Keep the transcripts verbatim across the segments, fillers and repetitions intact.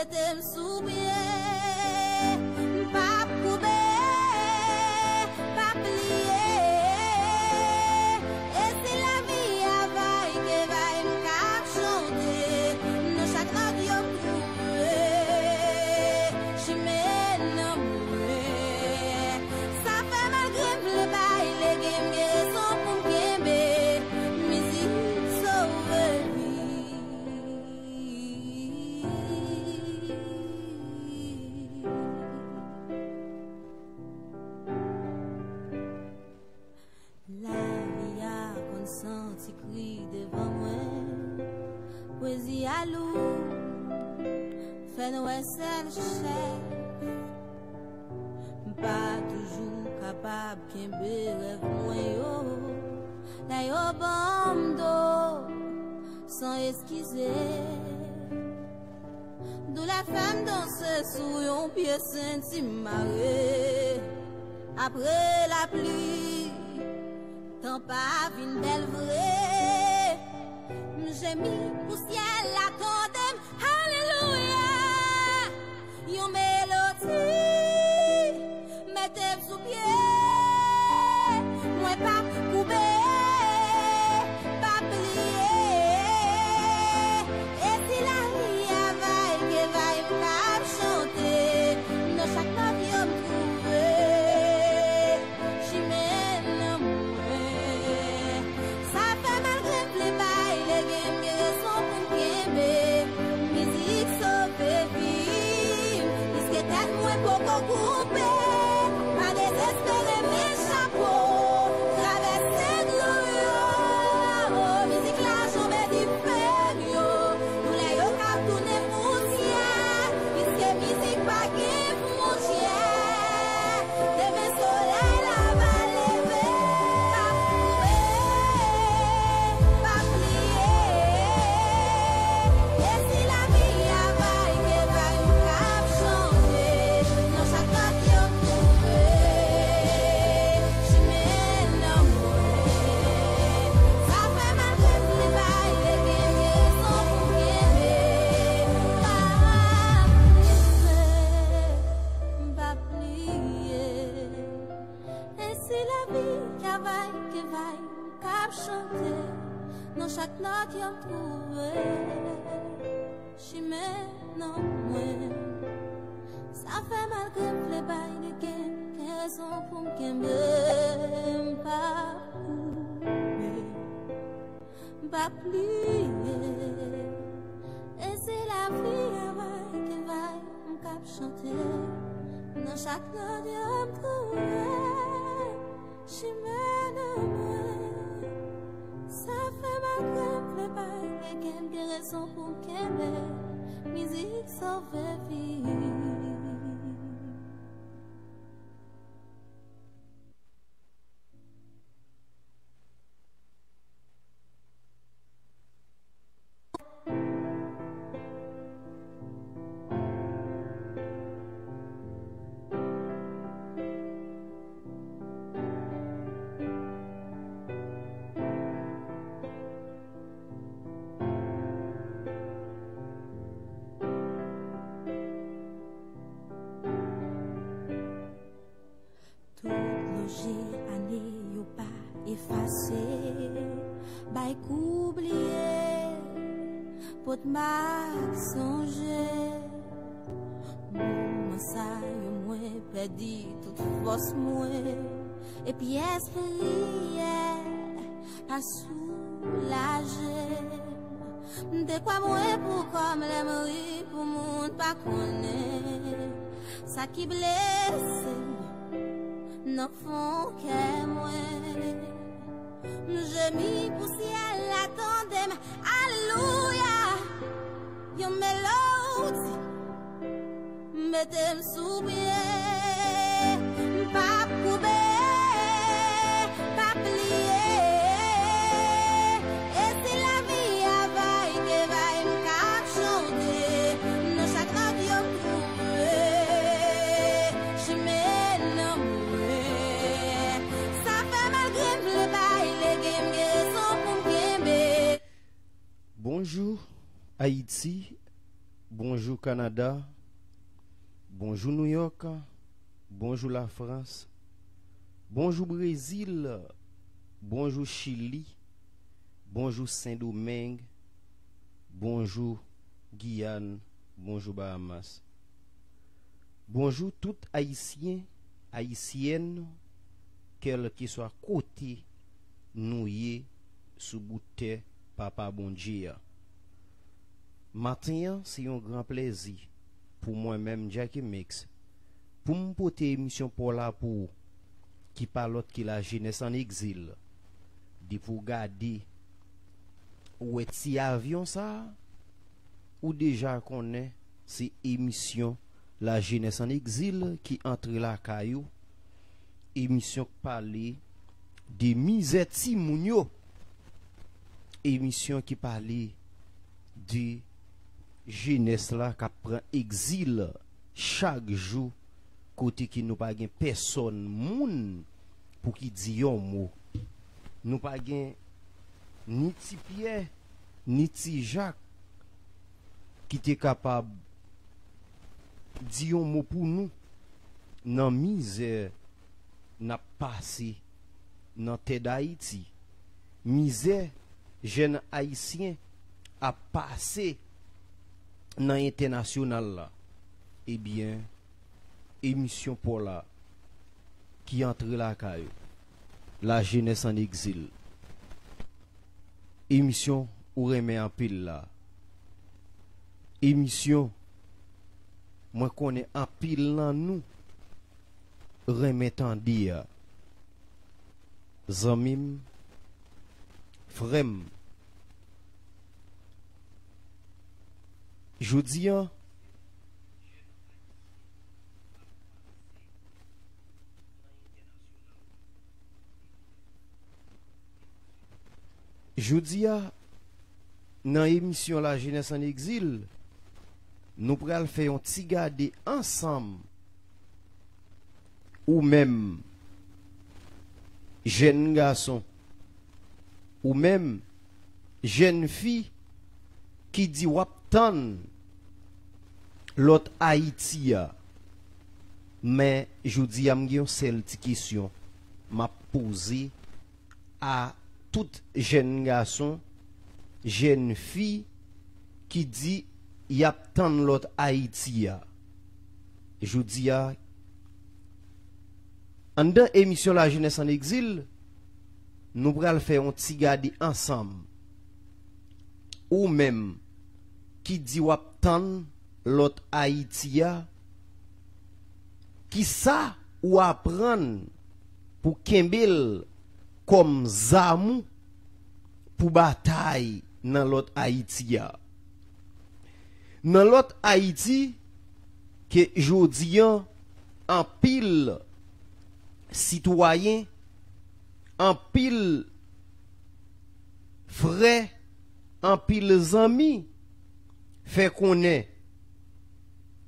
Mete m sou pye, m p ap koube, p ap pliye. E si lavi a vay ke vay, m k ap chante. Nan chak nòt yo m twouve chimen nan mwen. Sa fè malgre m vle bay legen, m gen rezon pou m kenbe. Mizik sove vi. Lavi a konn santi kri devan mwen. Pwezi a lou, fè n wè sèl chèf. M pa toujou kapab kenbe rèv mwen yo. Lè yo ban m do san eskize. Doulè fè m danse sou yon pye senti m mare. Apre lapli, tan pa vin bèl vre. M jemi pou syèl la tande m. Alelouya! Yon melodi mete m sou pye. Mwen p ap koube, p ap pliye. E si lavi a vay ke vay, m p ap chante. Nan chak nòt yo m twouve chimen nan mwen. Sa fè malgre m vle bay legen, m gen rezon pou m kenbe. Mizik sove vi m. Piske tèt mwen poko koupe, pa dezespere, men chapo. Travèse dlo yo, mizik la janbe dife m yo. Doulè yo k ap tounen pousyè, piske mizik pa gen fwontyè. Demen solèy la va leve, m p ap koube, m p ap pliye. E si lavi a vay ke vay, m k ap chante. Nan chak nòt yo m twouve chimen nan mwen. Sa fè malgre m vle bay legen, m gen rezon pou m kenbe. M p ap koube, m p ap pliye. E si lavi a vay ke vay, m k ap chante. Nan chak nòt yo m twouve chimen nan mwen. Sa fè malgre m vle bay legen, gen rezon pou m kenbe. M p ap koube, m p ap pliye. E si lavi a vay ke vay, m k ap chante. Nan chak nòt yo m twouve chimen nan mwen. Sa fè malgre m vle bay legen, m gen rezon pou m kenbe. Mizik sove vi. Tout lonje ane yo pa efase, bay kou bliye, pot m ap sonje. Moman sa yo mwen pèdi tout fòs mwen, epi espri yè pa soulaje m. M te kwè mwen pou kò m, lè m ri pou moun pa konnen sa ki blese m nan fon kè mwen. M jemi pou syèl la tande m. Alelouya! Yon melodi mete m sou pye. M p ap koube, p ap pliye. E si lavi a vay ke vay, m k ap chante. Nan chak nòt yo m twouve chimen nan mwen. Sa fè malgre m vle bay legen, m gen rezon pou m kenbe. Bonjou, Ayiti. Bonjou Kanada, bonjou Nouyòk, bonjou Lafrans, bonjou Brezil, bonjou Chili, bonjou Sendomeng, bonjou Giyàn, bonjou Bahamas. Bonjou tout Ayisyen, Ayisyèn, kèlkeswa kote nou ye sou bout tè Papa Bondye a. Maten an, se yon gran plèzi pou mwen menm, Jacky Mix, pou m pote emisyon pa w la pou ou, ki pa lòt ke La Jeunesse en Exil. Depi w gade, ou wè ti avyon sa a, ou deja konnen se emisyon La Jeunesse en Exil ki antre lakay ou. Emisyon k pale de mizè timoun yo. Emisyon ki pale de jenès la k ap pran egzil chak jou, kote ke nou pa gen pèsòn moun pou ki di yon mo. Nou pa gen ni Ti Pyè, ni Ti Jak ki te kapab di yon mo pou nou nan mizè n ap pase nan tè Dayiti. Mizè jèn ayisyen ap pase nan entènasyonal la. Ebyen, emisyon pa w la ki antre lakay ou, La Jeunesse en Exil. Emisyon ou renmen anpil la. Emisyon mwen konnen anpil nan nou renmen tande a. Zanmi m, frè m, jodi a, jodi a, nan emisyon La Jeunesse en Exil, nou pral fè yon ti gade ansanm. Ou menm, jèn gason, ou menm, jèn fi ki di w ap tann lòt Ayiti a. Men, jodi a, m gen yon sèl ti kesyon m ap poze a tout jèn gason, jèn fi ki di y ap tann lòt Ayiti a. Jodi a, anndan emisyon La Jeunesse en Exil, nou pral fè yon ti gade ansanm. Ou menm ki di w ap tann lòt Ayiti a, kisa ou aprann pou kenbe l kòm zam ou pou batay nan lòt Ayiti a? Nan lòt Ayiti ke jodi a anpil sitwayen, anpil frè, anpil zanmi fè konnen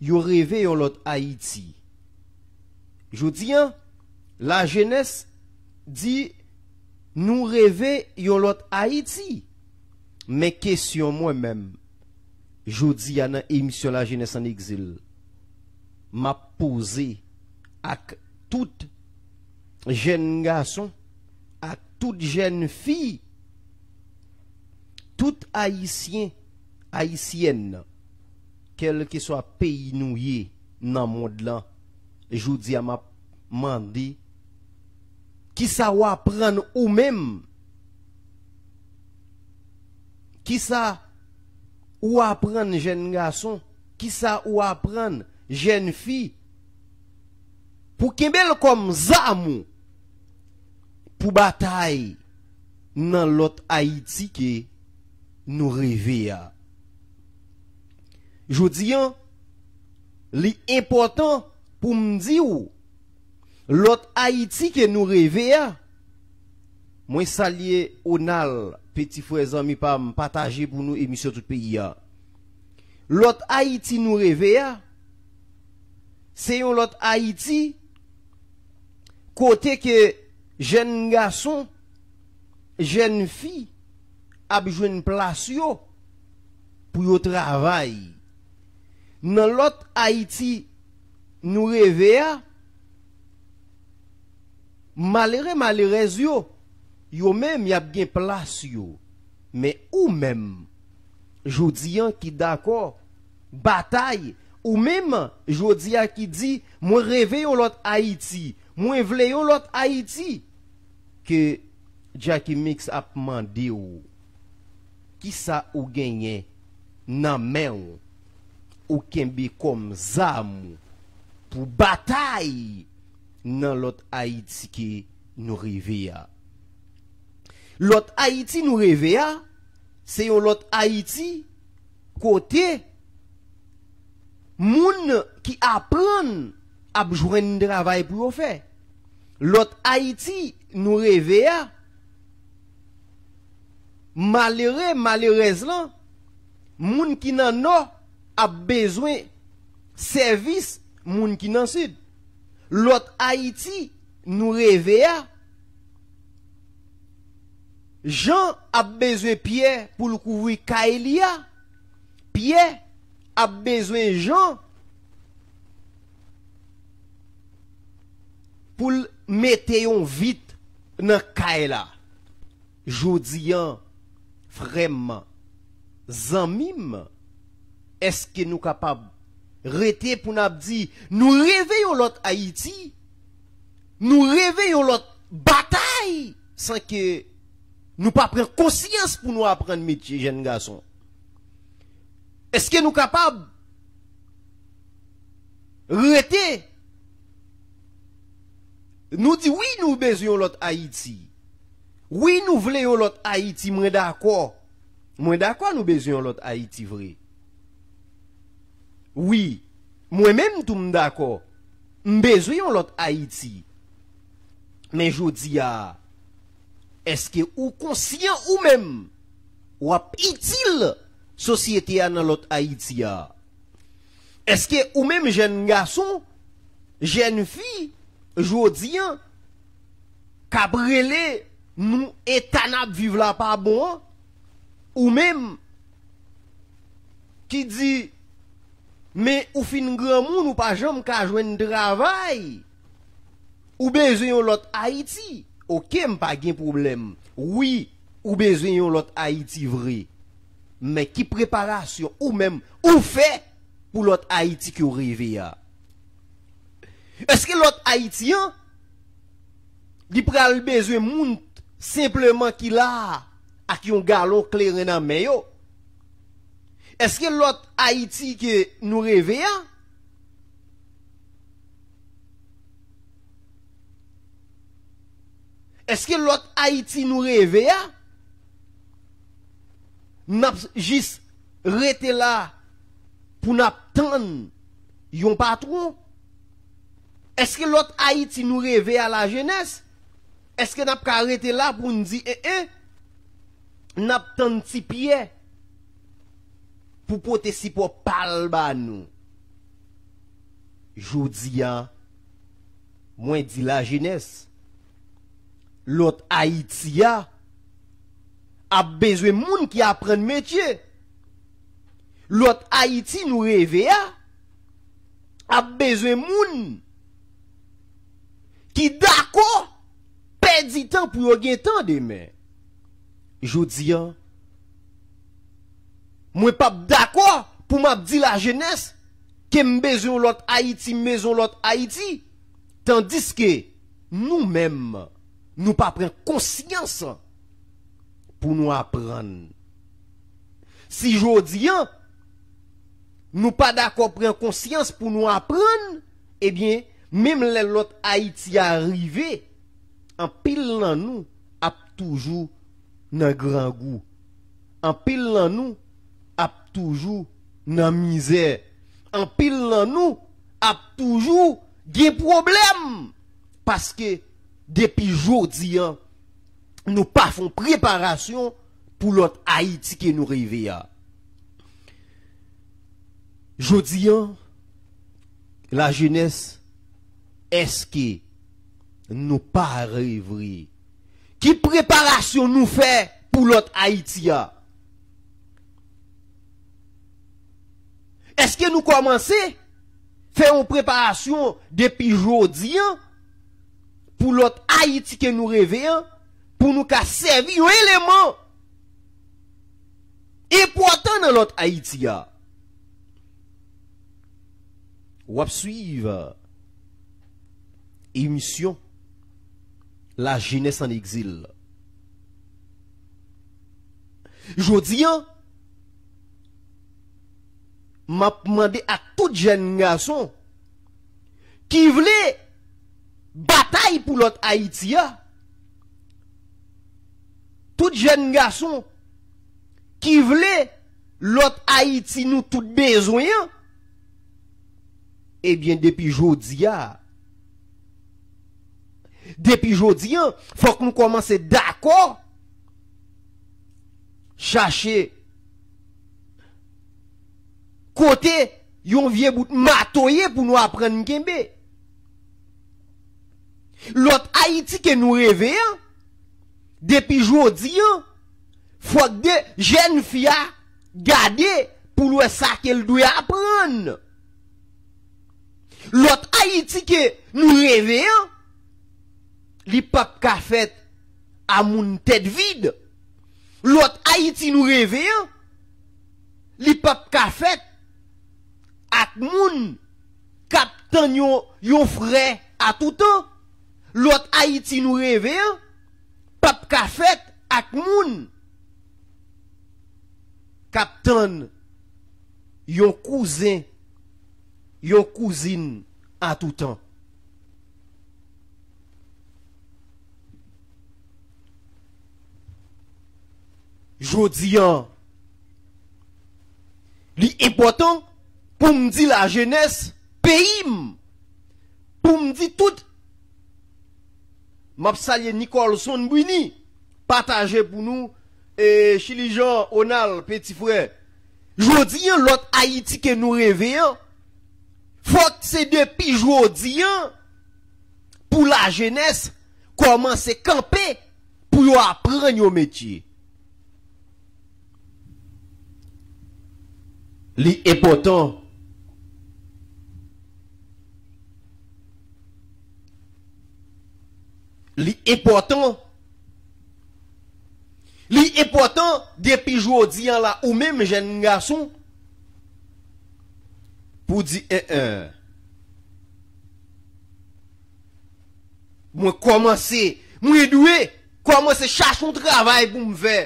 yo reve yon lòt Ayiti. Jodi a, lajenès di nou reve yon lòt Ayiti. Men kesyon mwen menm, jodi a nan emisyon La Jeunesse en Exil, m ap poze ak tout jèn gason, ak tout jèn fi, tout Ayisyen, Ayisyèn, kèlkeswa peyi nou ye nan mond lan, jodi a m ap mande, kisa w aprann ou menm? Kisa ou aprann jèn gason? Kisa ou aprann jèn fi? Pou kenbe l kòm zam ou pou batay nan lòt Ayiti ke nou reve a. Jodi a, li enpòtan pou m di w, lòt Ayiti ke nou reve a, mwen salye Onal, peti frè zanmi pa m, pataje pou nou emisyon tout peyi a. Lòt Ayiti nou reve a, se yon lòt Ayiti kote ke jèn gason, jèn fi ap jwenn plas yo pou yo travay. Nan lòt Ayiti nou reve a, malere malerèz yo, yo menm y ap gen plas yo. Men ou menm, jodi an ki dakò batay, ou menm, jodi a ki di, mwen reve yon lòt Ayiti, mwen vle yon lòt Ayiti, ke Jacky Mix ap mande w, kisa ou genyen nan men w, ou kenbe kòm zam ou pou batay nan lòt Ayiti ke nou reve a? Lòt Ayiti nou reve a, se yon lòt Ayiti kote moun ki aprann ap jwenn travay pou yo fè. Lòt Ayiti nou reve a, malere, malerèz lan, moun ki nan Nò ap bezwen sèvis moun ki nan Sid. Lòt Ayiti nou reve a, Jan ap bezwen pyè pou l kouvri kay li a, Pyè ap bezwen Jan pou l mete yon vit nan kay la. Jodi an, frè m, zanmi m, èske nou kapab rete pou n ap di, nou reve yon lòt Ayiti, nou reve yon lòt batay, san ke nou pa pran konsyans pou nou aprann metye jèn gason? Èske nou kapab rete, nou di, wi, nou bezwen yon lòt Ayiti. Wi, nou vle yon lòt Ayiti, mwen dakò. Mwen dakò nou bezwen yon lòt Ayiti vre. Wi, mwen menm tou m dakò. M bezwen yon lòt Ayiti. Men jodi a, èske ou konsyan ou menm w ap itil sosyete a nan lòt Ayiti a? Èske ou menm jèn gason, jèn fi, jodi an, k ap rele nou eta n ap viv la pa bon an, ou menm ki di, men ou fin granmoun, ou pa janm ka jwenn travay, ou bezwen yon lòt Ayiti. Oke, m pa gen pwoblèm. Wi, ou bezwen yon lòt Ayiti vre. Men ki preparasyon ou menm ou fè pou lòt Ayiti ke w reve a? Èske lòt Ayiti an, li pral bezwen moun senpleman ki la a ak yon galon kleren nan men yo? Èske lòt Ayiti ke nou reve a? Èske lòt Ayiti nou reve a, n ap jis rete la pou n ap tann yon patwon? Èske lòt Ayiti nou reve a, lajenès? Èske n ap ka rete la pou n di, en, en, n ap tann Ti Pyè pou pote sipò pa l ba nou? Jodi a, mwen di lajenès, lòt Ayiti a ap bezwen moun ki aprann metye. Lòt Ayiti nou reve a ap bezwen moun ki dakò pèdi tan pou yo gen tan demen. Jodi a, mwen p ap dakò pou m ap di lajenès ke m bezwen yon lòt Ayiti, m bezwen yon lòt Ayiti, tandiske nou menm, nou pa pran konsyans pou nou aprann. Si jodi a, nou pa dakò pran konsyans pou nou aprann, ebyen, menm lè lòt Ayiti a rive, anpil nan nou ap toujou nan grangou. Anpil nan nou ap toujou nan mizè. Anpil nan nou ap toujou gen pwoblèm. Paske depi jodi a, nou pa fè yon preparasyon pou lòt Ayiti ke nou reve a. Jodi a, lajenès, èske nou pare vre? Ki preparasyon nou fè pou lòt Ayiti a? Èske nou kòmanse fè yon preparasyon depi jodi a pou lòt Ayiti ke nou reve a, pou nou ka sèvi yon eleman enpòtan nan lòt Ayiti a? W ap swiv emisyon La Jeunesse en Exil. Jodi a, m ap mande ak tout jèn gason ki vle batay pou lòt Ayiti a, tout jèn gason ki vle lòt Ayiti nou tout bezwen an, ebyen, depi jodi a, depi jodi a, fòk nou kòmanse dakò chache kote yon vye bout mato ye pou nou aprann kenbe. Lòt Ayiti ke nou reve a, depi jodi a, fòk de jèn fi a gade pou l wè sa ke l dwe aprann. Lòt Ayiti ke nou reve a, li p ap ka fèt a moun tèt vid. Lòt Ayiti nou reve a, li p ap ka fèt ak moun k ap tann yon, yon frè a toutan. Lòt Ayiti nou reve a p ap ka fèt ak moun k ap tann yon kouzen, yon kouzin a toutan. Jodi a, li enpòtan pou m di lajenès peyi m, pou m di tout, m ap salye Nicolson Brini, pataje pou nou, e, Chilijan Onal, peti frè. Jodi a, lòt Ayiti ke nou reve a, fòk se depi jodi a pou lajenès kòmanse kanpe pou yo aprann yon metye. Li enpòtan. Li enpòtan. Li enpòtan depi jodi a la, ou menm jèn gason, pou di, en, en. Mwen kòmanse, mwen dwe kòmanse chache yon travay pou m fè.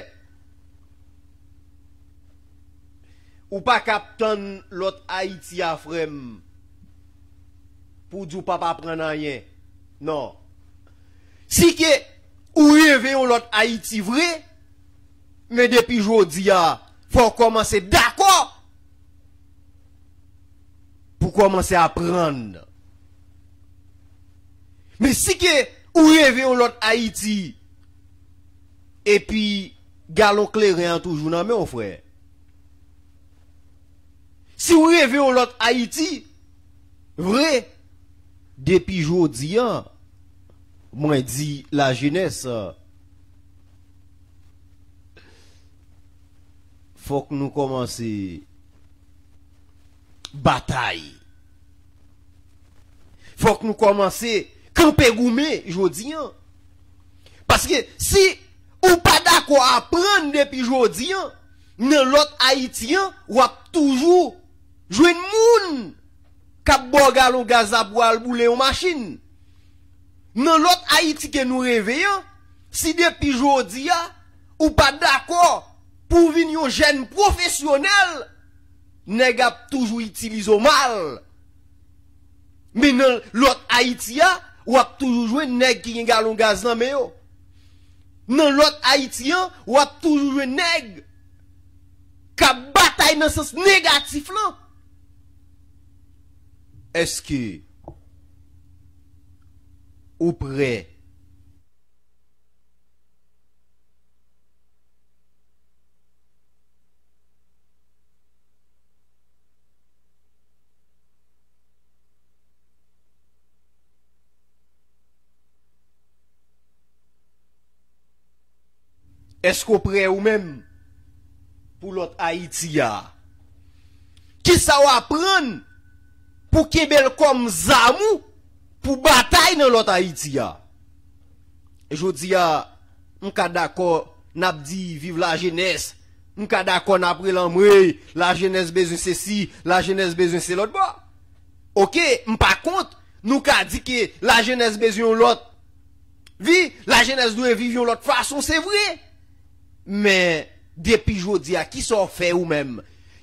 Ou pa ka ap tann lòt Ayiti a, frè m, pou di w p ap aprann anyen. Non. Si ke ou reve yon lòt Ayiti vre, men depi jodi a, fò w kòmanse dakò pou kòmanse aprann. Men si ke ou reve yon lòt Ayiti, epi galon kleren an toujou nan men w, frè. Si w reve yon lòt Ayiti vre, depi jodi a, mwen di lajenès, fòk nou kòmanse batay. Fòk nou kòmanse kanpe goumen jodi a. Paske si ou pa dakò aprann depi jodi a, nan lòt Ayiti a, w ap toujou jwenn moun k ap ba w galon gaz la pou al boule yon machin. Nan lòt Ayiti ke nou reve a, si depi jodi a, ou pa dakò pou w vin yon jèn pwofesyonèl, nèg ap toujou itilize w mal. Men nan lòt Ayiti a, w ap toujou jwenn nèg ki gen galon gaz nan men yo. Nan lòt Ayiti a, w ap toujou jwenn nèg k ap batay nan sans negatif lan. Èske ou prè? Èske w prè ou menm pou lòt Ayiti a? Kisa w aprann pou kenbe l kòm zam ou pou batay nan lòt Ayiti a? Jodi a, m ka dakò n ap di viv lajenès, m ka dakò n ap rele anmwey, lajenès bezwen sesi, lajenès bezwen se lòt bò. Oke, m pa kont, nou ka di ke lajenès bezwen yon lòt vi, lajenès dwe viv yon lòt fason, se vre. Men, depi jodi a, kisa w fè ou menm?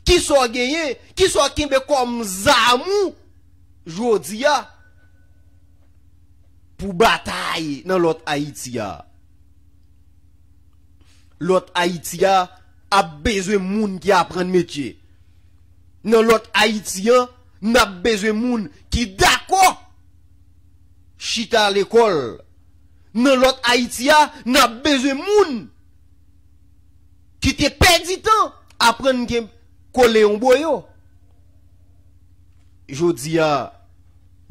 Kisa w genyen? Kisa w kenbe kòm zam ou jodi a pou batay nan lòt Ayiti a? Lòt Ayiti a ap bezwen moun ki aprann metye. Nan lòt Ayiti an, n ap bezwen moun ki dakò chita lekòl. Nan lòt Ayiti a, n ap bezwen moun ki te pèdi tan aprann gen kole yon boyo. Jodi a,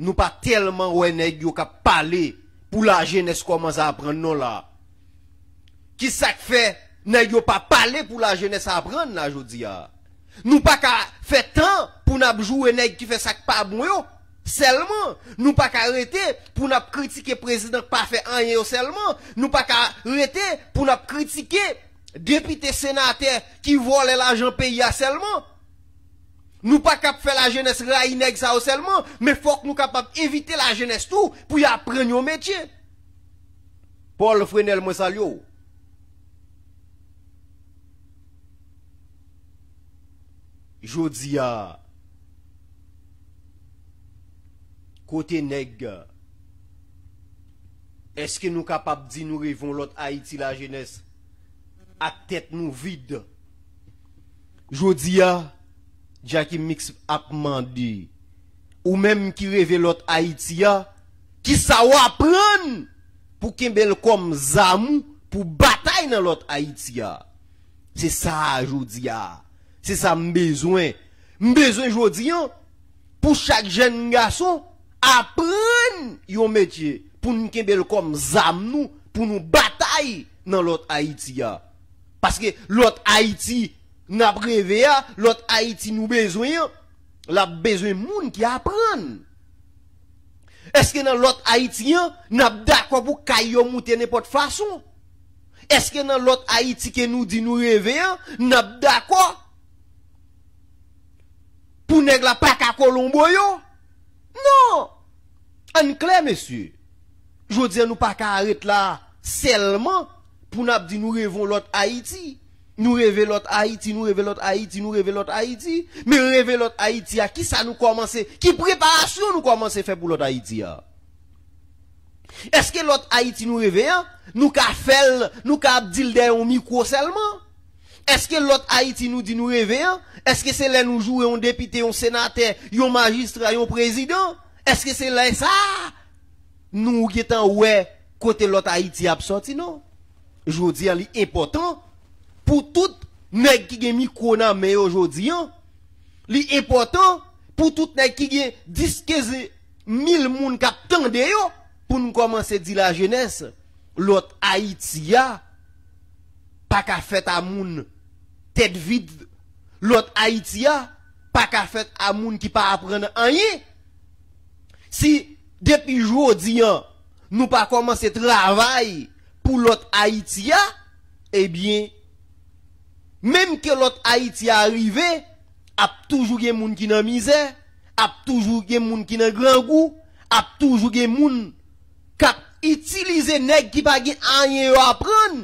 nou pa tèlman wè nèg yo k ap pale pou lajenès kòmanse aprann non la. Ki sa k fè nèg yo pa pale pou lajenès aprann la jodi a? Nou pa ka fè tan pou n ap joure nèg ki fè sa k pa bon yo sèlman. Nou pa ka rete pou n ap kritike prezidan k pa fè anyen yo sèlman. Nou pa ka rete pou n ap kritike depite, senatè ki vòlè lajan peyi a sèlman. Nou pa ka ap fè lajenès rayi nèg sa yo sèlman, men fòk nou kapab envite lajenès tou pou y aprann yon metye. Paul Frenel, mwen salye w. Jodi a, kote nèg? Èske nou kapab di nou reve yon lòt Ayiti, lajenès, ak tèt nou vid? Jodi a, Jacky Mix ap mande, ou menm ki reve lòt Ayiti a, kisa w aprann pou kenbe l kòm zam ou pou batay nan lòt Ayiti a? Se sa a jodi a. Se sa m bezwen. M bezwen jodi an pou chak jèn gason aprann yon metye pou n kenbe l kòm zam nou pou nou batay nan lòt Ayiti a. Paske lòt Ayiti n ap reve a, lòt Ayiti nou bezwen an, l ap bezwen moun ki aprann. Èske nan lòt Ayiti an, n ap dakò pou kay yo moute nenpòt fason? Èske nan lòt Ayiti ke nou di nou reve an, n ap dakò pou nèg la pa ka kolonbo yo? Non! Ann klè, mesye. Jodi a, nou pa ka ret la sèlman pou n ap di nou reve yon lòt Ayiti. Nou reve lòt Ayiti, nou reve lòt Ayiti, nou reve lòt Ayiti. Men reve lòt Ayiti a, kisa nou kòmanse, ki preparasyon nou kòmanse fè pou lòt Ayiti a? Èske lòt Ayiti nou reve an, nou ka fè l, nou ka ap di l dèyè yon mikwo sèlman? Èske lòt Ayiti nou di nou reve an, èske se lè nou joure yon depite, yon senatè, yon majistra, yon prezidan? Èske se lè sa a nou gentan wè kote lòt Ayiti ap sòti? Non. Jodi a, li enpòtan pou tout nèg ki gen mikwo nan men yo jodi an. Li enpòtan pou tout nèg ki gen dis, kenz mil moun k ap tande yo, pou n kòmanse di lajenès, lòt Ayiti a pa ka fèt a moun tèt vid. Lòt Ayiti a pa ka fèt a moun ki pa aprann anyen. Si depi jodi an, nou pa kòmanse travay pou lòt Ayiti a, ebyen, menm ke lòt Ayiti a rive, ap toujou gen moun ki nan mizè, ap toujou gen moun ki nan grangou, ap toujou gen moun k ap itilize nèg ki pa gen anyen yo aprann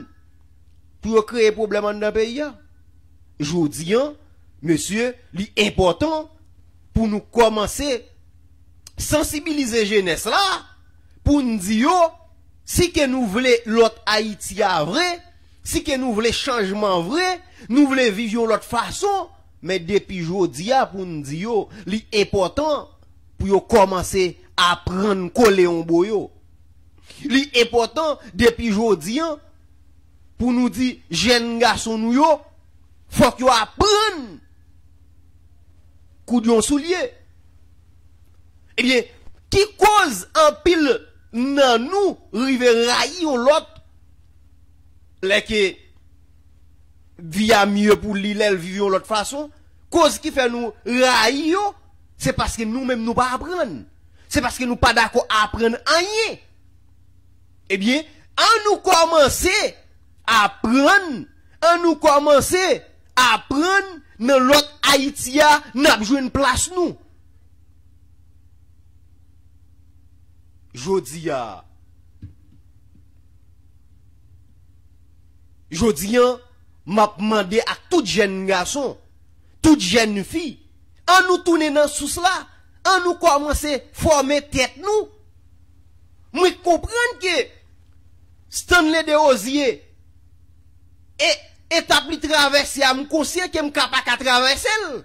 pou yo kreye pwoblèm anndan peyi a. Jodi an, mesye, li enpòtan pou nou kòmanse sansibilize jenès la, pou n di yo, si ke nou vle lòt Ayiti a vre, si ke nou vle chanjman vre, nou vle viv yon lòt fason, men depi jodi a pou n di yo, li enpòtan pou yo kòmanse aprann kole onbo yo. Li enpòtan depi jodi an pou nou di jèn gason nou yo, fòk yo aprann koud yon soulye. Ebyen, ki koz anpil nan nou rive rayi yon lòt lè ke vi a mye pou li lè l viv yon lòt fason? Koz ki fè nou rayi yo, se paske nou menm nou pa aprann. Se paske nou pa dakò aprann anyen. Ebyen, an nou kòmanse aprann, an nou kòmanse aprann nan lòt Ayiti a, n ap jwenn plas nou. Jodi a, jodi a, m ap mande ak tout jèn gason, tout jèn fi, an nou tounen nan sous la, an nou kòmanse fòme tèt nou. Mwen konprann ke Stanley Desrosiers, e etap li travèse a, m konsyan ke m ka pa ka travèse l.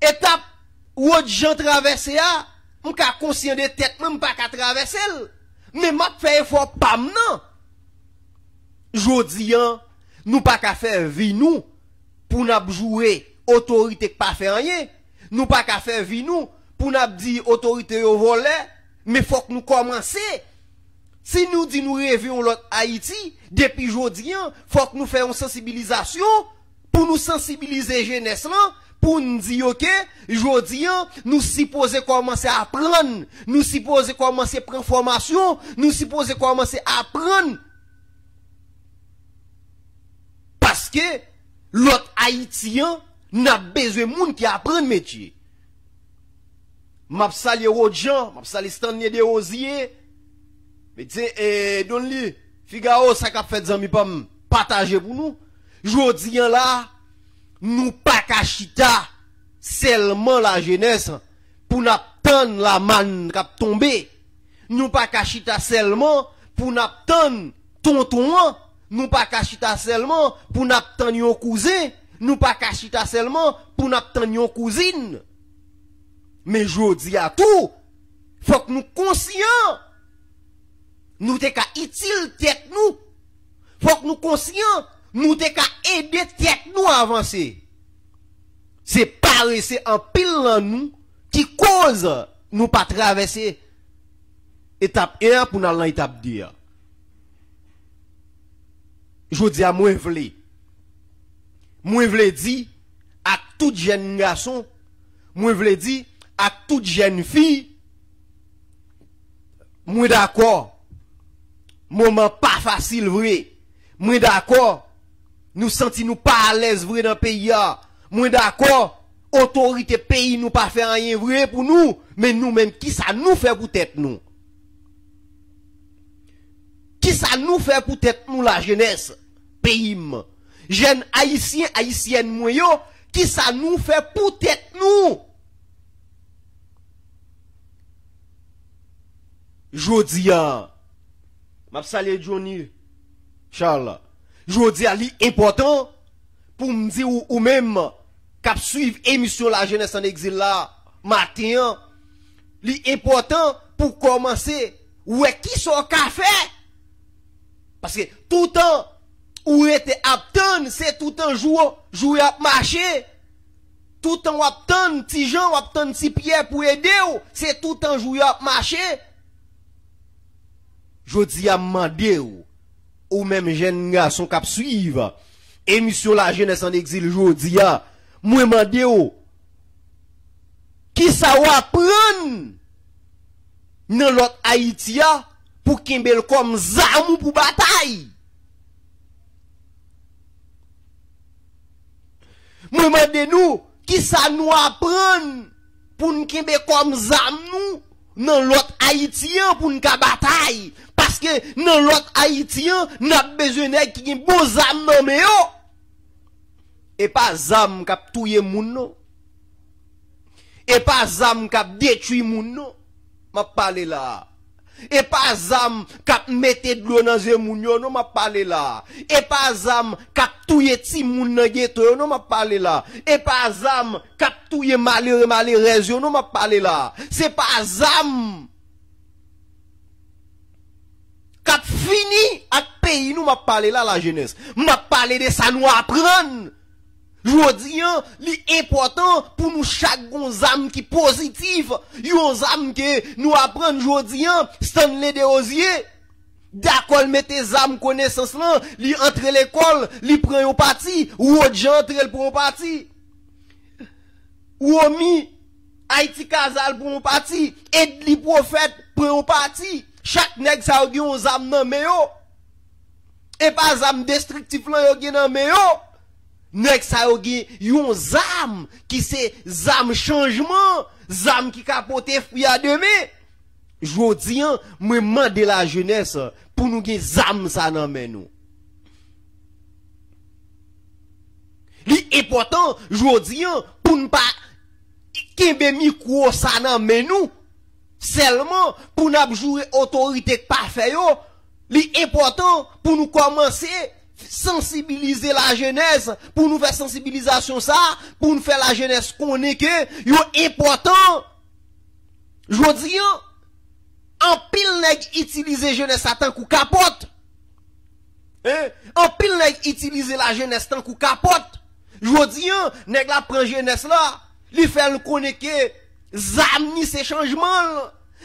Etap Rod Jean travèse a, m ka konsyan de tèt mwen, m pa ka travèse l. Men m ap fè efò pa m nan. Jodi a, nou pa ka fè vi nou pou n ap joure otorite k pa fè anyen. Nou pa ka fè vi nou pou n ap di otorite yo vòlè, men fòk nou kòmanse. Si nou di nou reve yon lòt Ayiti, depi jodi a, fòk nou fè yon sansibilizasyon pou nou sansibilize jenès lan, pou n di yo ke jodi a, nou sipoze kòmanse aprann, nou sipoze kòmanse pran fòmasyon, nou sipoze kòmanse aprann. Paske lòt Ayiti a, n ap bezwen moun ki aprann metye. M ap salye Rod Jean, m ap salye Stanley Desrosiers, Medsen, e, Donly, Figaro, sa k ap fèt zanmi pa m, pataje pou nou. Jodi a la, nou pa ka chita sèlman lajenès pou n ap tann lamàn k ap tonbe. Nou pa ka chita sèlman pou n ap tann tonton an. Nou pa ka chita sèlman pou n ap tann yon kouzen. Nou pa ka chita sèlman pou n ap tann yon kouzin. Men jodi a tou, fòk nou konsyan. Nou te ka itil tèt nou. Fòk nou konsyan, nou te ka ede tèt nou avanse. Se parese anpil nan nou ki koz nou pa travèse etap en an pou n al nan etap de a. Jodi a, mwen vle, mwen vle di ak tout jèn gason, mwen vle di ak tout jèn fi, mwen dakò, moman pa fasil vre. Mwen dakò, nou santi nou pa alèz vre nan peyi a. Mwen dakò, otorite peyi nou pa fè anyen vre pou nou. Men nou menm, kisa nou fè pou tèt nou? Kisa nou fè pou tèt nou, lajenès peyi m? Jèn ayisyen, ayisyèn mwen yo, kisa nou fè pou tèt nou? Jodi a, m ap salye Johnny Charles. Jodi a, li enpòtan pou m di w, ou menm k ap swiv emisyon La Jeunesse en Exil la maten an, li enpòtan pou w kòmanse wè kisa w ka fè. Paske toutan ou rete ap tann, se toutan jou, jou yo ap mache. Toutan w ap tann Ti Jan, w ap tann Ti Pyè pou ede w, se toutan jou yo ap mache. Jodi a, m mande w, ou menm jèn gason k ap swiv emisyon La Jeunesse en Exil jodi a, mwen mande w, kisa w aprann nan lòt Ayiti a pou kenbe l kòm zam ou pou batay? Mwen mande nou, kisa nou aprann pou n kenbe kòm zam nou nan lòt Ayiti an pou n ka batay? Paske nan lòt Ayiti an, n ap bezwen nèg ki gen bon zam nan men yo. E pa zam k ap touye moun, non. E pa zam k ap detwi moun, non. M ap pale la a. E pa zam k ap mete dlo nan zye moun yo, non, m ap pale la a. E pa zam k ap touye timoun nan geto yo, non, m ap pale la a. E pa zam k ap touye malere, malerèz yo, non, m ap pale la a. Se pa zam k ap fini ak peyi nou m ap pale la, lajenès. M ap pale de sa nou aprann. Jodi a, li enpòtan pou nou chak gon zam ki pozitif, yon zam ke nou aprann jodi a, Stanley Desrosiers, Dakò l mete zam konesans lan, li antre lekòl, li pran yon pati, Rodjan antre l pran yon pati. Womi, Ayiti Kazal pran yon pati, Edly Prophète pran yon pati. Chak nèg sa yo gen yon zam nan men yo. E pa zam destriktif lan yo gen nan men yo. Nèg sa yo gen yon zam ki se zam chanjman, zam ki ka pote fwi a demen. Jodi an, mwen mande lajenès pou nou gen zam sa nan men nou. Li enpòtan jodi an pou n pa kenbe mikwo sa nan men nou sèlman pou n ap joure otorite k pa fè yo. Li enpòtan pou nou kòmanse sansibilize lajenès, pou nou fè sansibilizasyon sa, pou nou fè lajenès konnen ke yo enpòtan. Jodi an, anpil nèg itilize jenès la tankou kapòt. Hein? Anpil nèg itilize lajenès tankou kapòt. Jodi an, nèg la pran jenès la, li fè l konnen ke zam ni se chanjman l.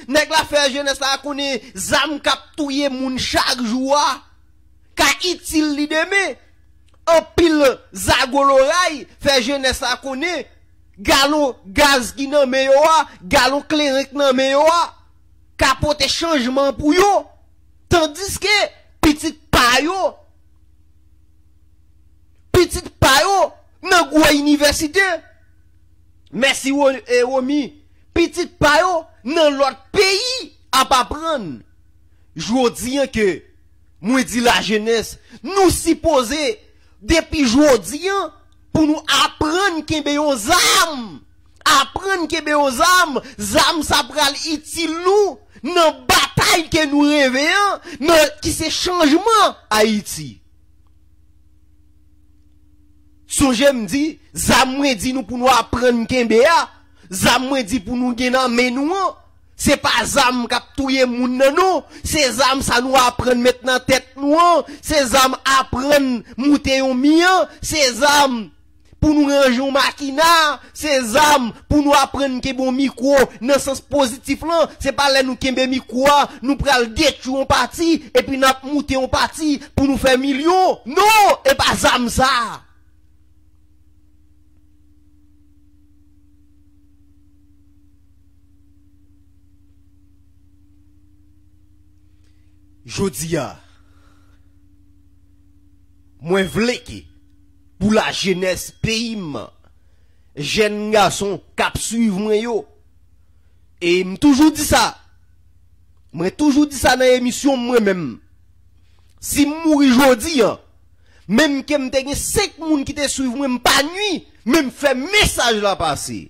Nèg la fè jenès la konnen zam k ap touye moun chak jou a ka itil li demen. Anpil zago loray fè jenès la konnen galon gaz ki nan men yo a, galon kleren k nan men yo a, ka pote chanjman pou yo. Tandiske pitit pa yo, pitit pa yo nan gwo inivèsite. Mèsi, Wo-, e, Womi. Pitit pa yo nan lòt peyi ap aprann. Jodi an ke mwen di lajenès, nou sipoze, depi jodi an, pou nou aprann kenbe yon zam. Aprann kenbe yon zam. Zam sa pral itil nou nan batay ke nou reve an, nan, ki se chanjman Ayiti. Sonje m di, zam mwen di nou pou nou aprann kenbe a, zam mwen di pou nou gen nan men nou an, se pa zam k ap touye moun nan non, se zam sa nou aprann met nan tèt nou an, se zam aprann moute yon mi an, se zam pou nou ranje yon makina, se zam pou nou aprann kenbe yon mikwo nan sans pozitif lan, se pa lè nou kenbe mikwo a, nou pral detwi yon pati, epi n ap moute yon pati pou nou fè milyon. Non, e pa zam sa. Jodi a, mwen vle ke pou lajenès peyi m, jèn gason k ap swiv mwen yo, e m toujou di sa, mwen toujou di sa nan emisyon m mwen menm, si m mouri jodi an, menm ke m te gen senk moun ki te swiv mwen, m pa nwi, men m fè mesaj la pase.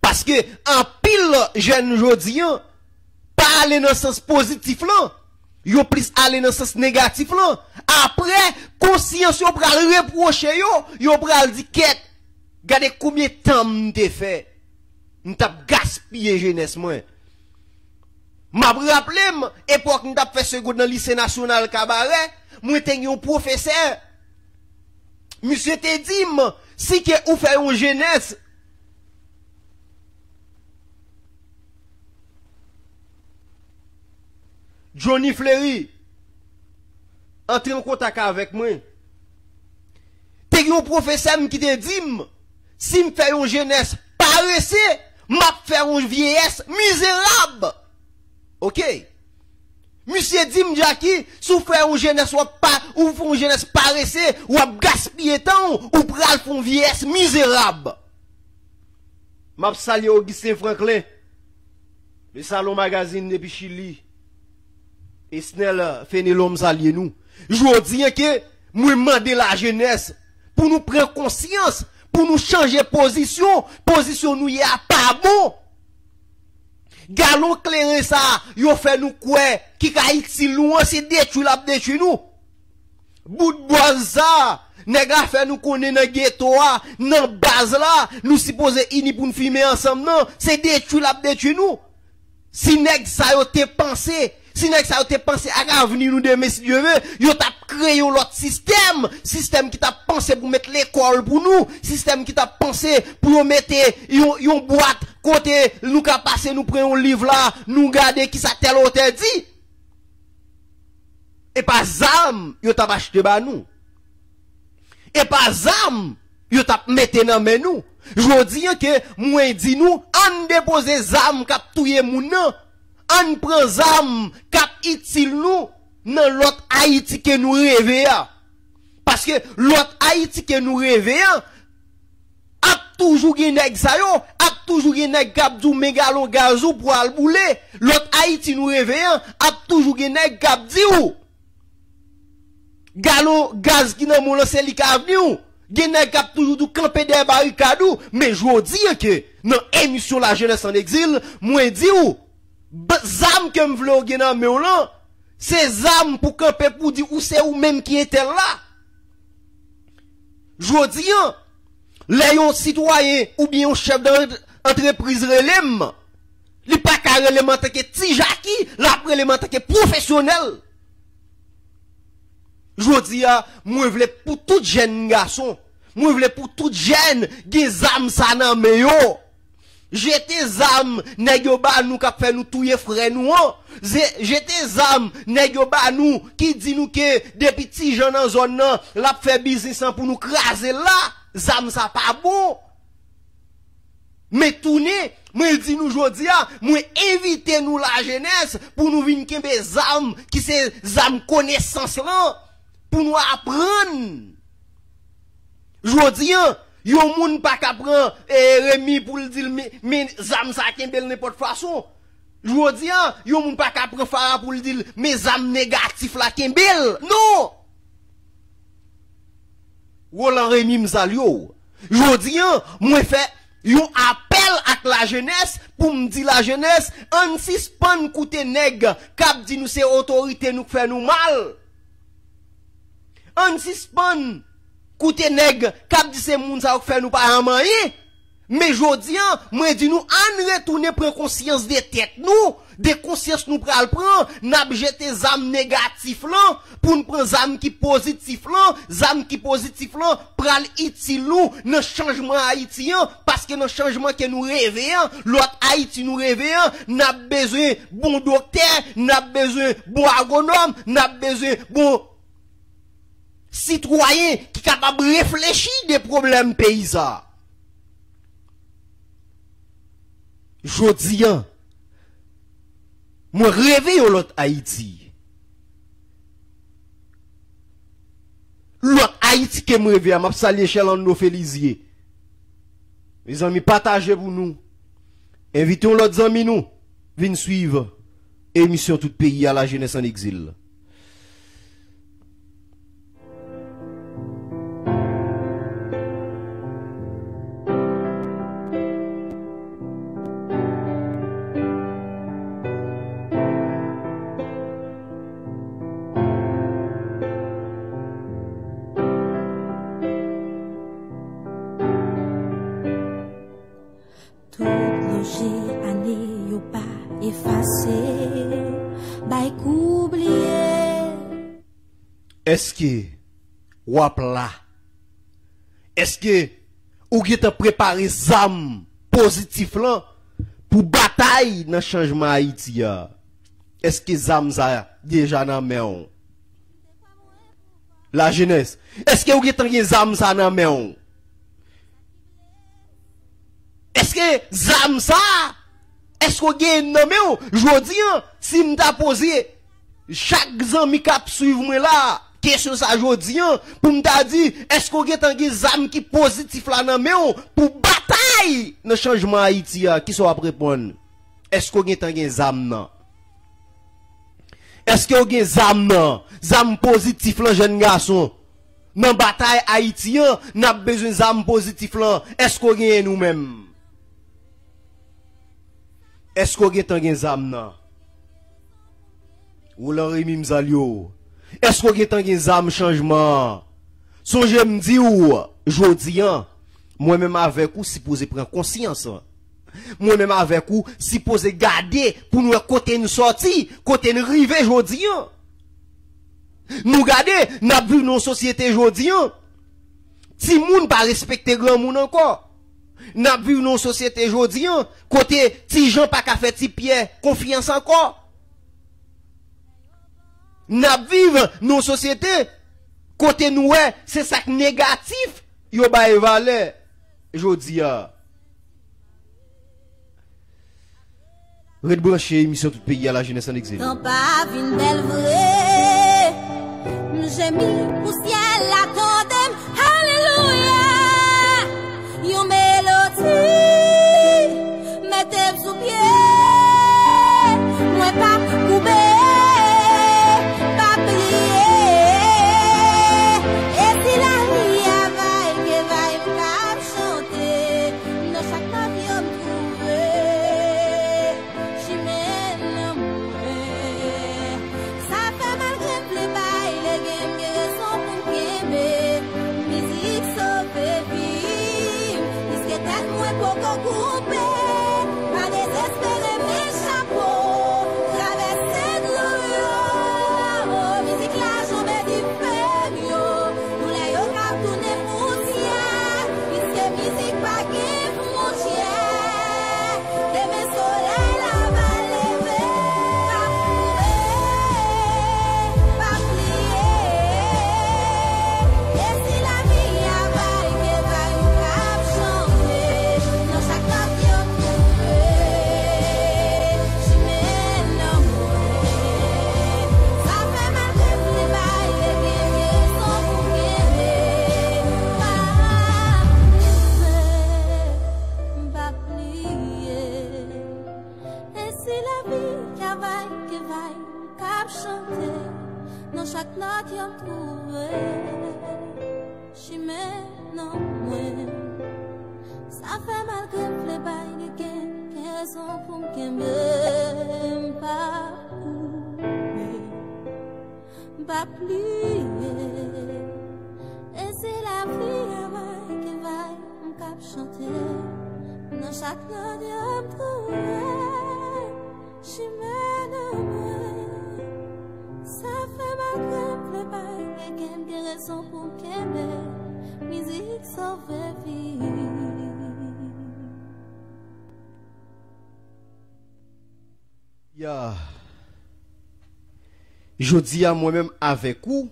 Paske anpil jèn jodi an pa ale nan sans pozitif lan, yo plis ale nan sans negatif lan. Apre, konsyans yo pral repwoche yo, yo pral di, kèt, gade konbyen tan m te fè, m t ap gaspiye jenès mwen. M ap raple m, epòk m t ap fè segond nan Lise Nasyonal Kabarè, mwen te gen yon pwofesè. Misye te di m, si ke ou fè yon jenès, Johnny Fleury, antre an kontak avèk mwen. Te gen yon pwofesè m ki te di m, si m fè yon jenès parese, m ap fè yon vyeyès mizerab. Oke. Misye di m, Jacky, si w fè yon jenès w ap pa, ou fè yon jenès parese, w ap gaspiye tan w, ou pral fè yon vyeyès mizerab. M ap salye Augustin Franklin, Le Salon Magazine depi Chili. Esnel Fenelon, m salye nou. Jodi an ke mwen mande lajenès pou nou pran konsyans, pou nou chanje pozisyon. Pozisyon nou ye a pa bon. Galon kleren sa yo fè nou kwè ki ka itil nou an, se detwi l ap detwi nou. Bout bòz sa, nèg la fè nou konnen nan geto a, nan baz la, nou sipoze ini pou n fimen ansanm nan, se detwi l ap detwi nou. Si nèg sa yo te panse, si nèg sa yo te panse ak avni nou demen, si Dye ve, yo t ap kreye yon lòt sistèm, sistèm ki t ap panse pou met lekòl pou nou, sistèm ki t ap panse pou yo mete yon, yon bwat kote nou ka pase, nou pran yon liv la, nou gade kisa tèl otè di. E pa zam yo t ap achte ba nou. E pa zam yo t ap mete nan men nou. Jodi an ke mwen di nou, ann depoze zam k ap touye moun nan. Ann pran zam k ap itil nou nan lòt Ayiti ke nou reve a. Paske lòt Ayiti ke nou reve a, ap toujou gen nèg sa yo, ap toujou gen nèg k ap di w men galon gaz ou pou al boule. Lòt Ayiti nou reve a, ap toujou gen nèg k ap di w galon gaz ki nan men w lan se li k avni w. Gen nèg k ap toujou di w kanpe dèyè barikad ou. Men jodi an ke nan emisyon Lajenès an Egzil, mwen di w, b- zam ke m vle w gen nan men w lan, se zam pou kanpe pou di ou se ou menm ki entèl la. Jodi an, lè yon sitwayen oubyen yon chèf de antrepriz rele m, li pa ka rele m antanke ti Jaki, l ap rele m antanke pwofesyonèl. Jodi a, mwen vle pou tout jèn gason, mwen vle pou tout jèn gen zam sa nan men yo. Jete zam nèg yo ba nou k ap fè nou touye frè nou an. Ze- jete zam nèg yo ba nou ki di nou ke depi Ti Jan nan zòn nan, l ap fè biznis lan pou nou kraze l la. Zam sa pa bon. Men tounen, mwen di nou jodi a, mwen envite nou lajenès pou nou vin kenbe zam ki se zam konesans lan, pou nou aprann. Jodi an, yon moun pa ka pran eh, Remi pou l di l men, men zam sa kenbe l nenpòt fason. Jodi an, yon moun pa ka pran Fara pou l di l men zam negatif la kenbe l. Non! Roland Remy, m salye w. Jodi an, mwen fè yon apèl ak lajenès pou m di lajenès, ann sispann koute nèg k ap di nou se otorite nou k fè nou mal. Ann sispann koute nèg k ap di se moun sa yo k fè nou pa janm anyen. Men jodi an, mwen di nou, ann retounen pran konsyans de tèt nou, de konsyans nou pral pran, n ap jete zam negatif lan, pou n pran zam ki pozitif lan, zam ki pozitif lan pral itil nou nan chanjman Ayiti an, paske nan chanjman ke nou reve an, lòt Ayiti nou reve an, n ap bezwen bon doktè, n ap bezwen bon agwonòm, n ap bezwen bon sitwayen ki kapab reflechi de pwoblèm peyi sa a. Jodi an, mwen reve yon lòt Ayiti. Lòt Ayiti ke m reve a, m ap salye Sherlando Felizier. Mezanmi, pataje pou nou. Envite yon lòt zanmi nou vin swiv emisyon Tout Peyi a, Lajenès an Egzil. Tout lonje ane yo pa efase, bay kou bliye. Èske w ap la? Èske ou gentan prepare zam pozitif lan pou batay nan chanjman Ayiti a? Èske zam sa deja nan men w? Lajenès, èske ou gentan gen zam sa nan men w? Èske zam sa, èske w gen nan men w? Jodi an, si m ta poze chak zanmi k ap swiv mwen la kesyon sa jodi an, pou m ta di, èske w gentan gen zam ki pozitif la nan men w pou batay nan chanjman Ayiti a? Kisa w ap reponn? Èske w gentan gen zam nan? Èske w gen zam nan? Zam pozitif lan, jèn gason. Nan batay Ayiti an, n ap bezwen zam pozitif lan. Èske w genyen nou menm? Èske w gentan gen zam nan? Roland Remy, m salye w. Èske w gentan gen zam chanjman an? Sonje m di w, jodi an, mwen menm avèk ou sipoze pran konsyans. Mwen menm avèk ou sipoze gade pou n wè kote n sòti, kote n rive jodi an. Nou gade, n ap viv nan yon sosyete jodi an. Timoun pa respekte granmoun ankò. N ap viv nan yon sosyete jodi an, kote Ti Jan pa ka fè Ti Pyè konfyans ankò. N ap viv nan yon sosyete kote nou wè se sa k negatif yo bay valè jodi a. Ret branche emisyon Tout Peyi a, Lajenès an Egzil. Tan pa vin bèl vre. M jemi pou syèl la tande m. Alelouya. Yon melodi mete m sou pye. Mwen p ap koube, p ap pliye. E si lavi a vay ke vay, m p ap chante. Nan chak nòt yo m twouve chimen nan mwen. Sa fè malgre m vle bay legen, m gen rezon pou m kenbe. Mizik sove vi m, piske tèt mwen poko koupe. Pa dezespere, men chapo, travèse dlo yo. Mizik la janbe dife m yo, doulè yo ka tounen pousyè, piske mizik pa gen fwontyè. Demen solèy la va leve, m p ap koube, m p ap pliye. E si lavi a vay ke vay, m p ap chante. Nan chak nòt yo m twouve chimen nan mwen. Sa fè mal ke m te bay, e gen rezon pou m kenbe. M p ap koube, m p ap pliye. E si lavi a vay ke vay, m p ap chante. Nan chak nòt yo m twouve chimen nan mwen. Sa fè malgre m vle bay, li gen rezon pou m kenbe. M p ap koube, m p ap pliye. E si lavi a vay ke vay, m p ap chante. Nan chak nòt yo m twouve chimen nan mwen. Sa fè malgre m vle bay, gen, gen rezon pou m kenbe. Mizik sove vi. Ya. Jodi a, mwen menm avèk ou,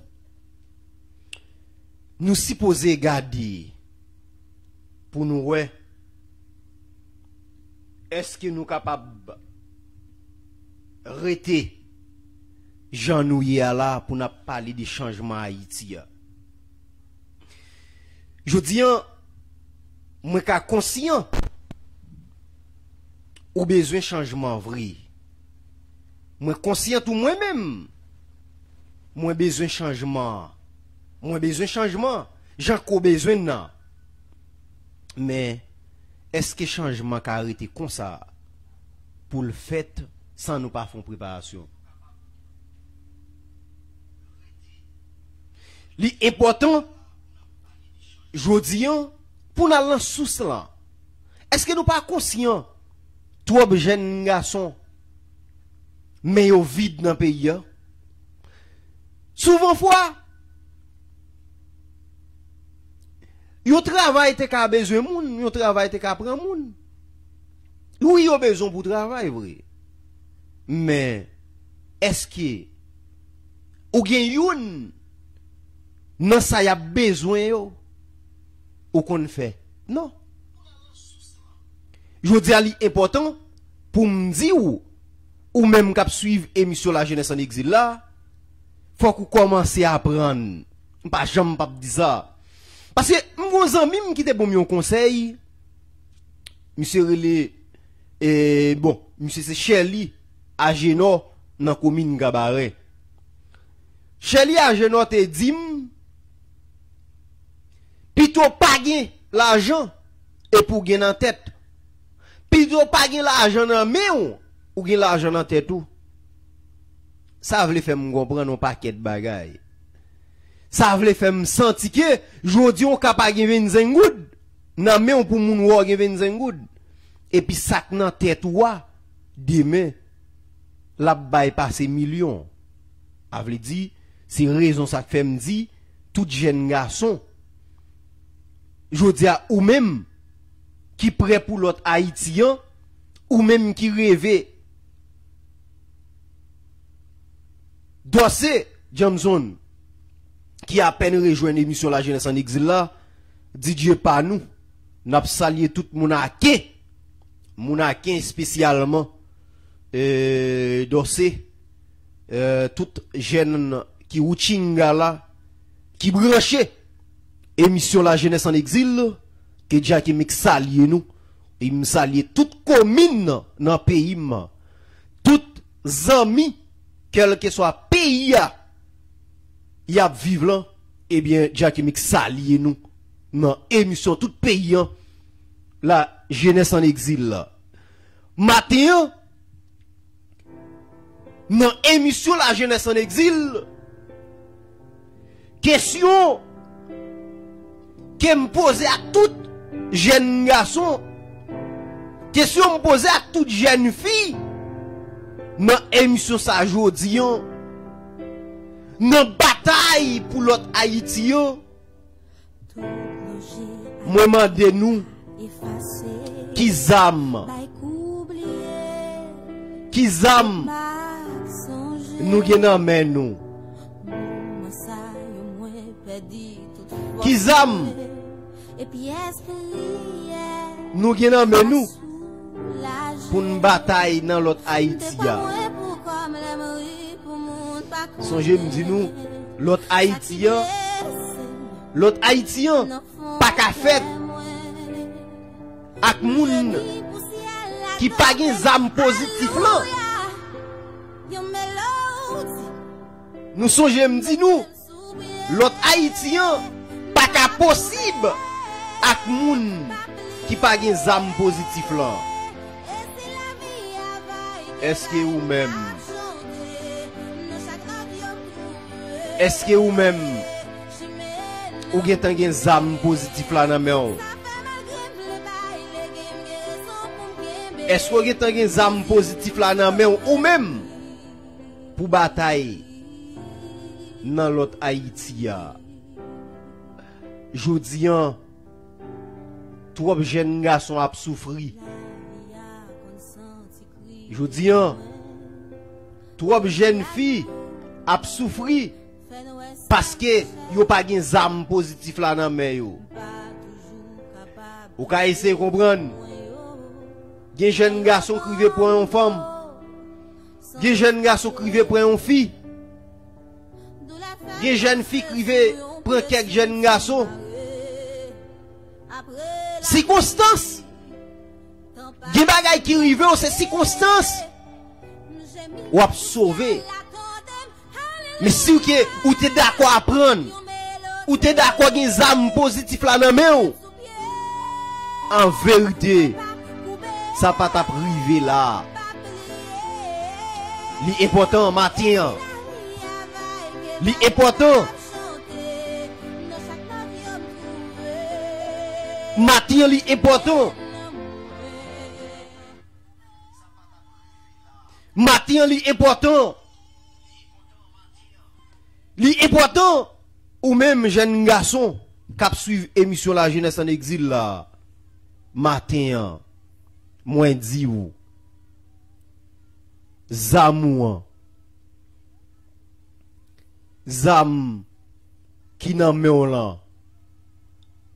nou sipoze gade pou nou wè èske nou kapab rete jan nou ye a la pou n ap pale de chanjman Ayiti a. Jodi a, mwen ka konsyan ou bezwen chanjman vre. Mwen konsyan tou mwen menm, mwen bezwen chanjman. Mwen bezwen chanjman, jan ke w bezwen l nan. Men, èske chanjman ka rete konsa pou l fèt san nou pa fè yon preparasyon? Li enpòtan jodi a pou n al nan sous lan. Èske nou pa konsyan twòp jèn gason men yo vid nan peyi a? Souvan fwa, yon travay te ka bezwen moun, yon travay te ka pran moun. Wi, yo bezwen pou travay vre. Men, èske ou gen youn nan sa y ap bezwen yo ou konn fè? Non. Jodi a, li enpòtan pou m di w, ou menm k ap swiv emisyon Lajenès an Egzil la, fòk ou kòmanse aprann. M pa janm p ap di sa. Paske m gen yon zanmi m ki te ban m yon konsèy. Misye rele, e, bon, misye se Sherly Agenor nan komin Gabarè. Sherly Agenor te di m, pito pa gen lajan epi w gen nan tèt. Pito pa gen lajan nan men w, ou gen lajan nan tèt ou. Sa vle fè m konprann yon pakèt bagay. Sa vle fè m santi ke jodi w ka pa gen vennsenk goud nan men w pou moun wè w gen vennsenk goud. Epi sa k nan tèt ou a, demen, l ap bay pase milyon. A vle di, se rezon sa k fè m di, tout jèn gason, jodi a, ou menm ki prè pou lòt Ayiti an, ou menm ki reve Dorcé Johnson, ki apèn rejwenn emisyon La Jeunesse en Exil la, D J pa nou, n ap salye tout moun Aken, moun Aken espesyalman, e, Dorcé, e, tout jèn ki woutchinga la, ki branche emisyon La Jeunesse en Exil, ke Jacky Mix salye nou, e m salye tout komin nan, nan peyi m, tout zanmi, kèlkeswa peyi a y ap viv lan, ebyen, Jacky Mix salye nou nan emisyon tout peyi an, La Jeunesse en Exil la. Maten an, nan emisyon La Jeunesse en Exil, kesyon ke m poze ak tout jèn gason, kesyon m poze ak tout jèn fi nan emisyon sa jodi an, nan batay pou lòt Ayiti an, mwen mande nou, ki zam, ki zam nou gen nan men nou? Ki zam nou gen nan men nou pou n batay nan lòt Ayiti a? Sonje m di nou, lòt Ayiti an, lòt Ayiti an pa ka fèt ak moun ki pa gen zam pozitif lan. Nou sonje m di nou, lòt Ayiti an pa ka posib ak moun ki pa gen zam pozitif lan. Èske ou menm, èske ou menm, ou gentan gen zam pozitif la nan men w? Èske w gentan gen zam pozitif la nan men w, ou menm, pou batay nan lòt Ayiti a? Jodi an, twòp jèn gason ap soufri. Jodi an, twòp jèn fi ap soufri paske yo pa gen zam pozitif la nan men yo. Ou ka eseye konprann. Gen jèn gason k rive pran yon fanm. Gen jèn gason k rive pran yon fi. Gen jèn fi k rive pran kèk jèn gason. Sikonstans. Gen bagay ki rive w, se sikonstans. W ap sove. Men si w ke ou te dakò aprann, ou te dakò gen zam pozitif la nan men w, an verite, sa pa t ap rive la. Li enpòtan maten an. Li enpòtan. Maten an, li enpòtan. Maten an, li enpòtan. Li enpòtan, ou menm jèn gason k ap swiv emisyon La Jeunesse en Exil la, maten an, mwen di w, zam ou an, zam ki nan men w lan,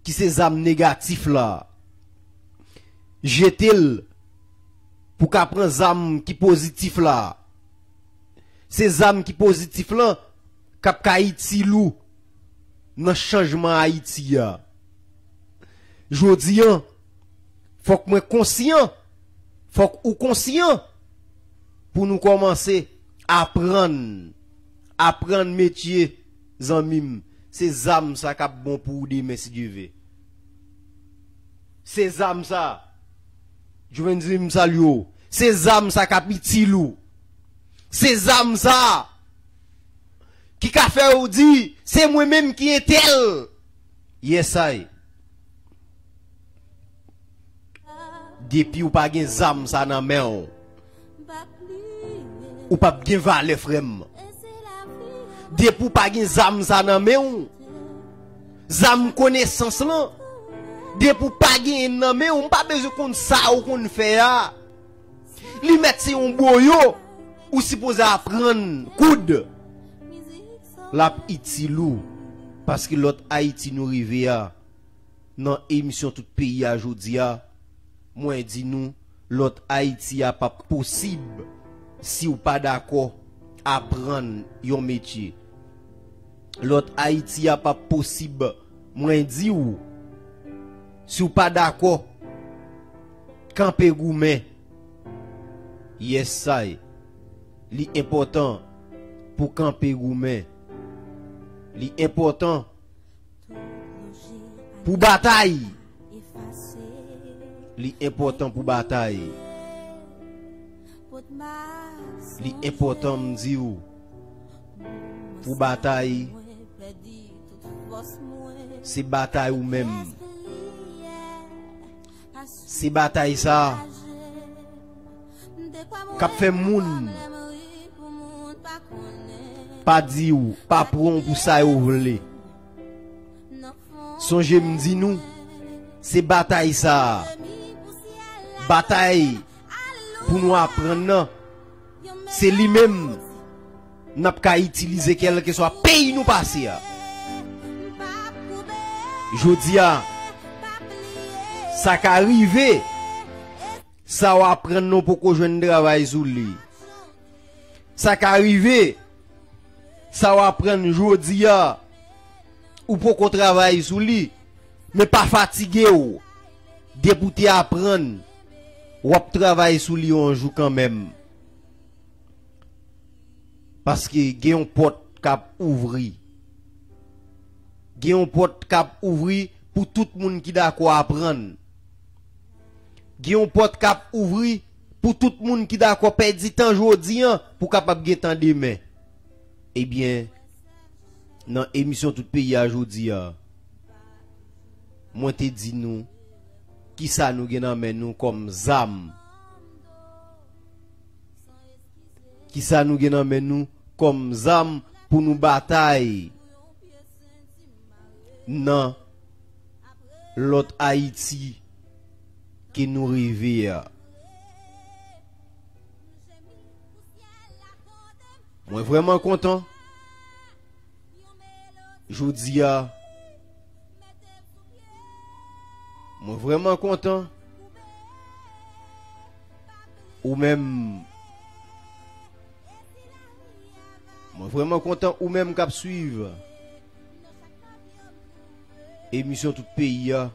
ki se zam negatif la, jete l pou w ka pran zam ki pozitif la. Se zam ki pozitif lan k ap ka itil ou nan chanjman Ayiti a. Jodi an, fòk mwen konsyan, fòk ou konsyan pou nou kòmanse aprann, aprann metye, zanmi m. Se zam sa k ap bon pou ou demen, si Dye ve. Se zam sa, Jovendry, m salye w. Se zam sa k ap itil ou. Se zam sa ki ka fè w di, se mwen menm ki entèl. Yes I. Depi w pa gen zam sa nan men w, ou p ap gen valè, frè m. Depi w pa gen zam sa nan men w, zam konesans lan, depi w pa genyen l nan men w, m pa bezwen konn sa ou konn fè a. Li mèt se yon boyo, ou sipoze aprann koud. l ap itil ou, paske lòt Ayiti nou rive a, nan emisyon Tout Peyi a jodi a, mwen di nou, lòt Ayiti a p ap posib si w pa dakò aprann yon metye. Lòt Ayiti a p ap posib, mwen di w, si w pa dakò, kanpe goumen. Yes I. Li enpòtan pou kanpe goumen. Li enpòtan pou batay. Li enpòtan pou batay. Li enpòtan, m di w, pou batay. Se batay ou menm. Se batay sa k ap fè moun pa di w, pa pran w pou sa yo vle. Sonje m di nou, se batay sa a, batay pou nou aprann nan, se li menm n ap ka itilize kèlkeswa peyi nou pase a. Jodi a, sa ka rive, sa w aprann nan w poko jwenn travay sou li. Sa ka rive, sa w aprann jodi a, ou poko travay sou li, men pa fatige w. Depi w te aprann, w ap travay sou li yon jou kanmenm. Paske gen yon pòt k ap ouvri. Gen yon pòt k ap ouvri pou tout moun ki dakò aprann. Gen yon pòt k ap ouvri pou tout moun ki dakò pèdi tan jodi a pou kapab gen tan demen. Ebyen, nan emisyon Tout Peyi a jodi a, mwen te di nou kisa nou gen nan men nou kòm zam. Kisa nou gen nan men nou kòm zam pou nou batay nan lòt Ayiti ke nou reve a? Mwen vrèman kontan. Jodi a, mwen vrèman kontan. Ou menm, mwen vrèman kontan ou menm k ap swiv emisyon Tout Peyi a,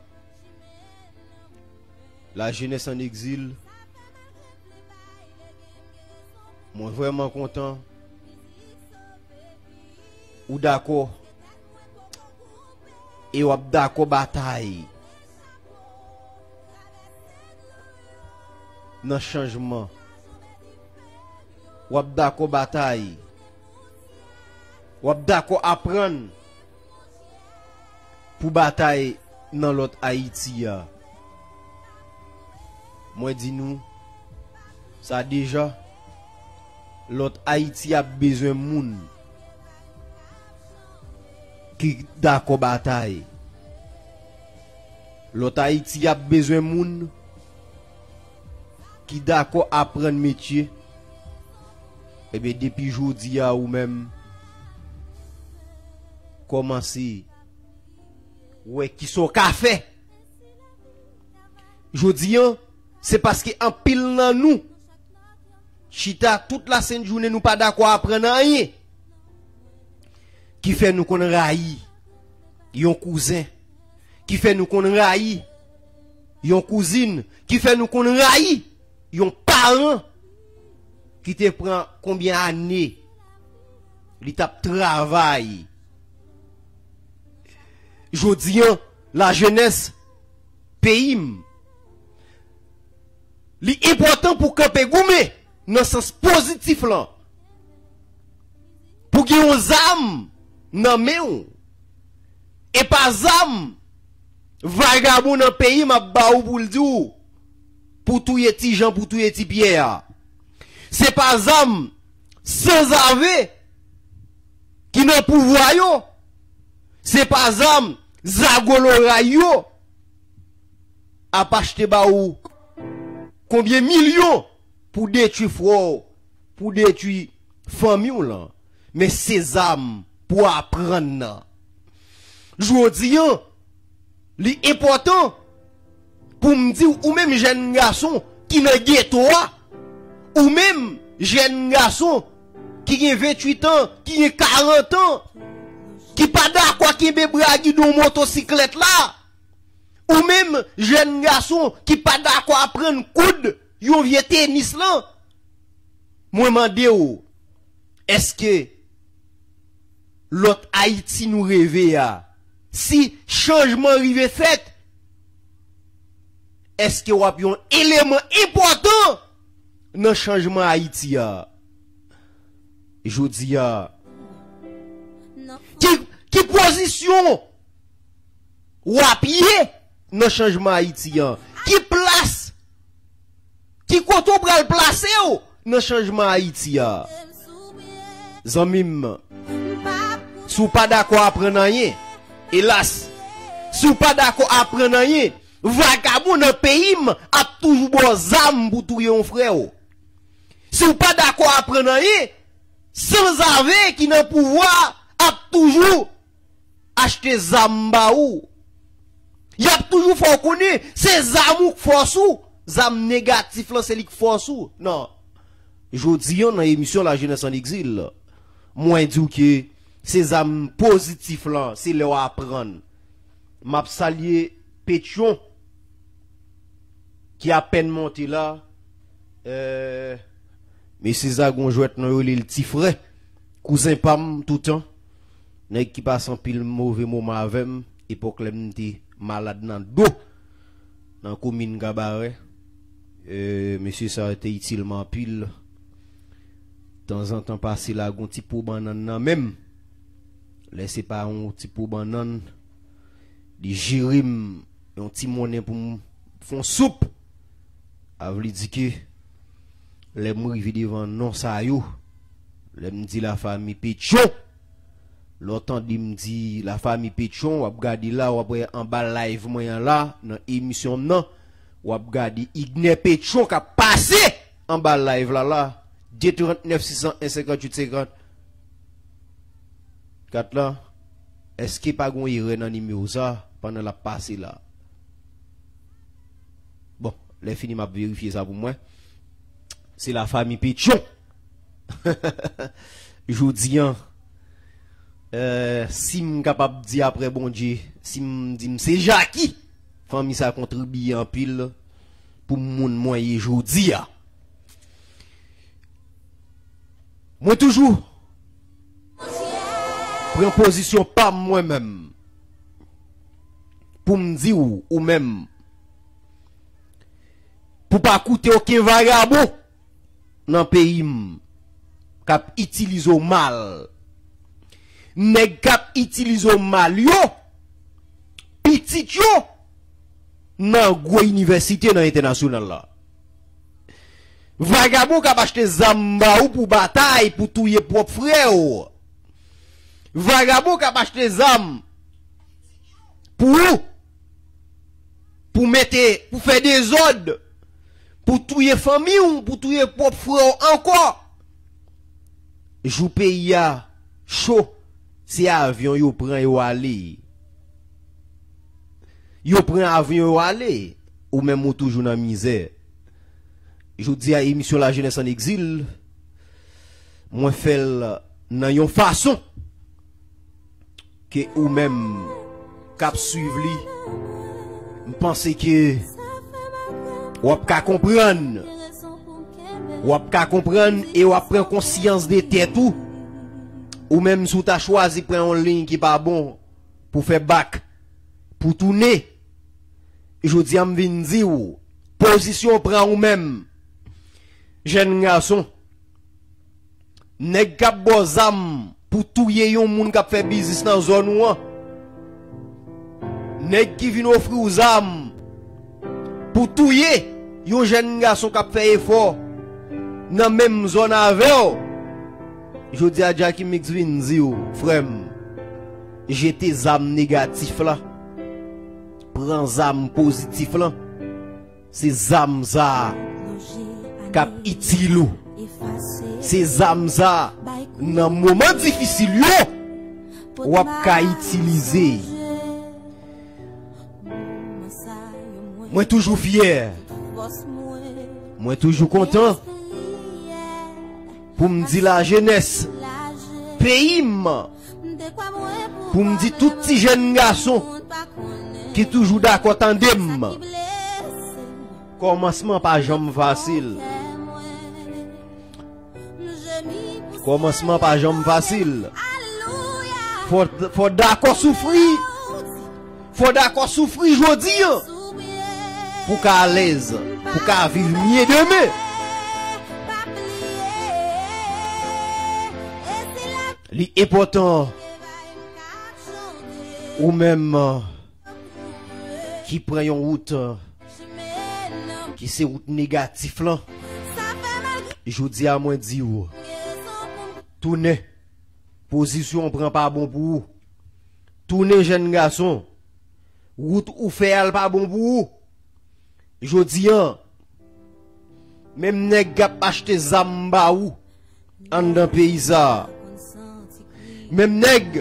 La Jeunesse en Exil. Mwen vrèman kontan ou dakò e w ap dakò batay nan chanjman. W ap dakò batay. W ap dakò aprann pou batay nan lòt Ayiti a. Mwen di nou sa deja, lòt Ayiti ap bezwen moun ki dakò batay. Lòt Ayiti ap bezwen moun ki dakò aprann metye. Ebyen, depi jodi a, ou menm, kòmanse wè kisa w ka fè. Jodi a, se paske anpil nan nou chita tout lasent jounen, nou pa dakò aprann anyen, ki fè nou konn rayi yon kouzen, ki fè nou konn rayi yon kouzin, ki fè nou konn rayi yon paran ki te pran konbyen ane li t ap travay. Jodi a, lajenès peyi m, li enpòtan pou kanpe goumen nan sans pozitif lan. Pou gen yon zam nan men w. E pa zam vagabon nan peyi m ap ba ou pou l di w pou touye Ti Jan, pou touye Ti Pyè a. Se pa zam sanzave ki nan pouvwa yo. Se pa zam zago loray yo ap achte ba ou konbyen milyon pou detwi frè w, pou detwi fanmi w lan. Men se zam pou aprann nan. Jodi an, li enpòtan pou m di w, ou menm jèn gason ki nan geto a, ou menm jèn gason ki gen venntuit an, ki gen karant an, ki pa dakò kenbe bra gidon motosiklèt la, ou menm jèn gason ki pa dakò aprann koud yon vye tenis lan, mwen mande w, èske lòt Ayiti nou reve a, si chanjman rive fèt, èske w ap yon eleman enpòtan nan chanjman Ayiti a? Jodi a, ki, ki pozisyon w ap ye nan chanjman Ayiti an? Ki plas, ki kote w pral plase w nan chanjman Ayiti a? Zanmi m, si w pa dakò aprann anyen, elas, si w pa dakò aprann anyen, vagabon nan peyi m ap toujou ba w zam pou touye yon frè w. Si w pa dakò aprann anyen, sanzave ki nan pouvwa ap toujou achte zam ba ou. Y ap toujou fè w konnen se zam ou k fòs ou. Zam negatif lan se li k fòs ou. Non. Jodi an nan emisyon La Jeunesse en Exil, mwen di w ke se zam pozitif lan, se lè w aprann. M ap salye Petyon ki apèn monte la. Euh, mesye Zagon jwèt nan yo rele l ti frè. Kouzen pa m toutan. Nèg ki pase anpil move moman avè m. Epòk lè m te malad nan do. Nan komin Kabarè. Euh, mesye sa te itil m anpil. Tanzantan pase la gon ti po bannann nan men m. Lè se pa yon ti po bannann, li jere m yon ti monnen pou m fè yon soup. A vle di ke lè m rive devan non sa yo, lè m di Lafanmi Petyon, lè w tande m di Lafanmi Petyon, w ap gade la, w ap wè anba live mwen an la, nan emisyon m nan, w ap gade Ignè Petyon k ap pase anba live la la, de trant nèf sis san en senkant uit senkant. Kat la, èske pa gon erè nan nimewo sa pandan l ap pase la? Bon, lè fini m ap verifye sa pou mwen. Se Lafanmi Petyon. Jodi an, euh, si m kapab di apre Bondye, si m di m se Jaki, fanmi sa kontribiye anpil pou moun mwen ye jodi a. Mwen toujou pran pozisyon pa m mwen menm pou m di w, ou menm, pou pa koute okenn vagabon nan peyi m k ap itilize w mal. Nèg k ap itilize w mal yo, pitit yo nan gwo inivèsite nan entènasyonal la. Vagabon k ap achte zam ba ou pou batay, pou touye pwòp frè w. Vagabon k ap achte zam pou ou, pou mete, pou fè dezòd, pou touye fanmi w, pou touye pwòp frè w ankò. Jou peyi a cho, se avyon yo pran yo ale. Yo pran avyon yo ale, ou menm ou toujou nan mizè. Jodi a emisyon La Jeunesse en Exil, mwen fè l nan yon fason ke ou menm k ap swiv li, m panse ke w ap ka konprann. W ap ka konprann e w ap pran konsyans de tèt ou. Ou menm si w ta chwazi pran yon liy ki pa bon pou fè bak, pou tounen, jodi a m vin di w, pozisyon w pran ou menm, jèn gason, nèg k ap ba w zam pou touye yon moun k ap fè biznis nan zòn ou an. Nèg ki vin ofri w zam pou touye yon jèn gason k ap fè efò nan menm zòn avè w. Jodi a Jacky Mix vin di w, frè m, jete zam negatif la. Pran zam pozitif lan. Se zam sa a k ap itil ou. Se zam sa a nan moman difisil yo w ap ka itilize. Mwen toujou fyè. Mwen toujou kontan pou m di lajenès peyi m, pou m di tout ti jèn gason ki toujou dakò tande m. Kòmansman pa janm fasil. Kòmansman pa janm fasil. Fò, fò dakò soufri. Fò dakò soufri jodi an pou ka alèz, pou ka viv mye demen. Li enpòtan ou menm ki pran yon wout ki se wout negatif lan. Jodi a mwen di w, tounen. Pozisyon w pran pa bon pou ou. Tounen jèn gason. Wout ou fè a l pa bon pou ou. Jodi an, menm nèg k ap achte zam ba ou anndan peyi sa a. Menm nèg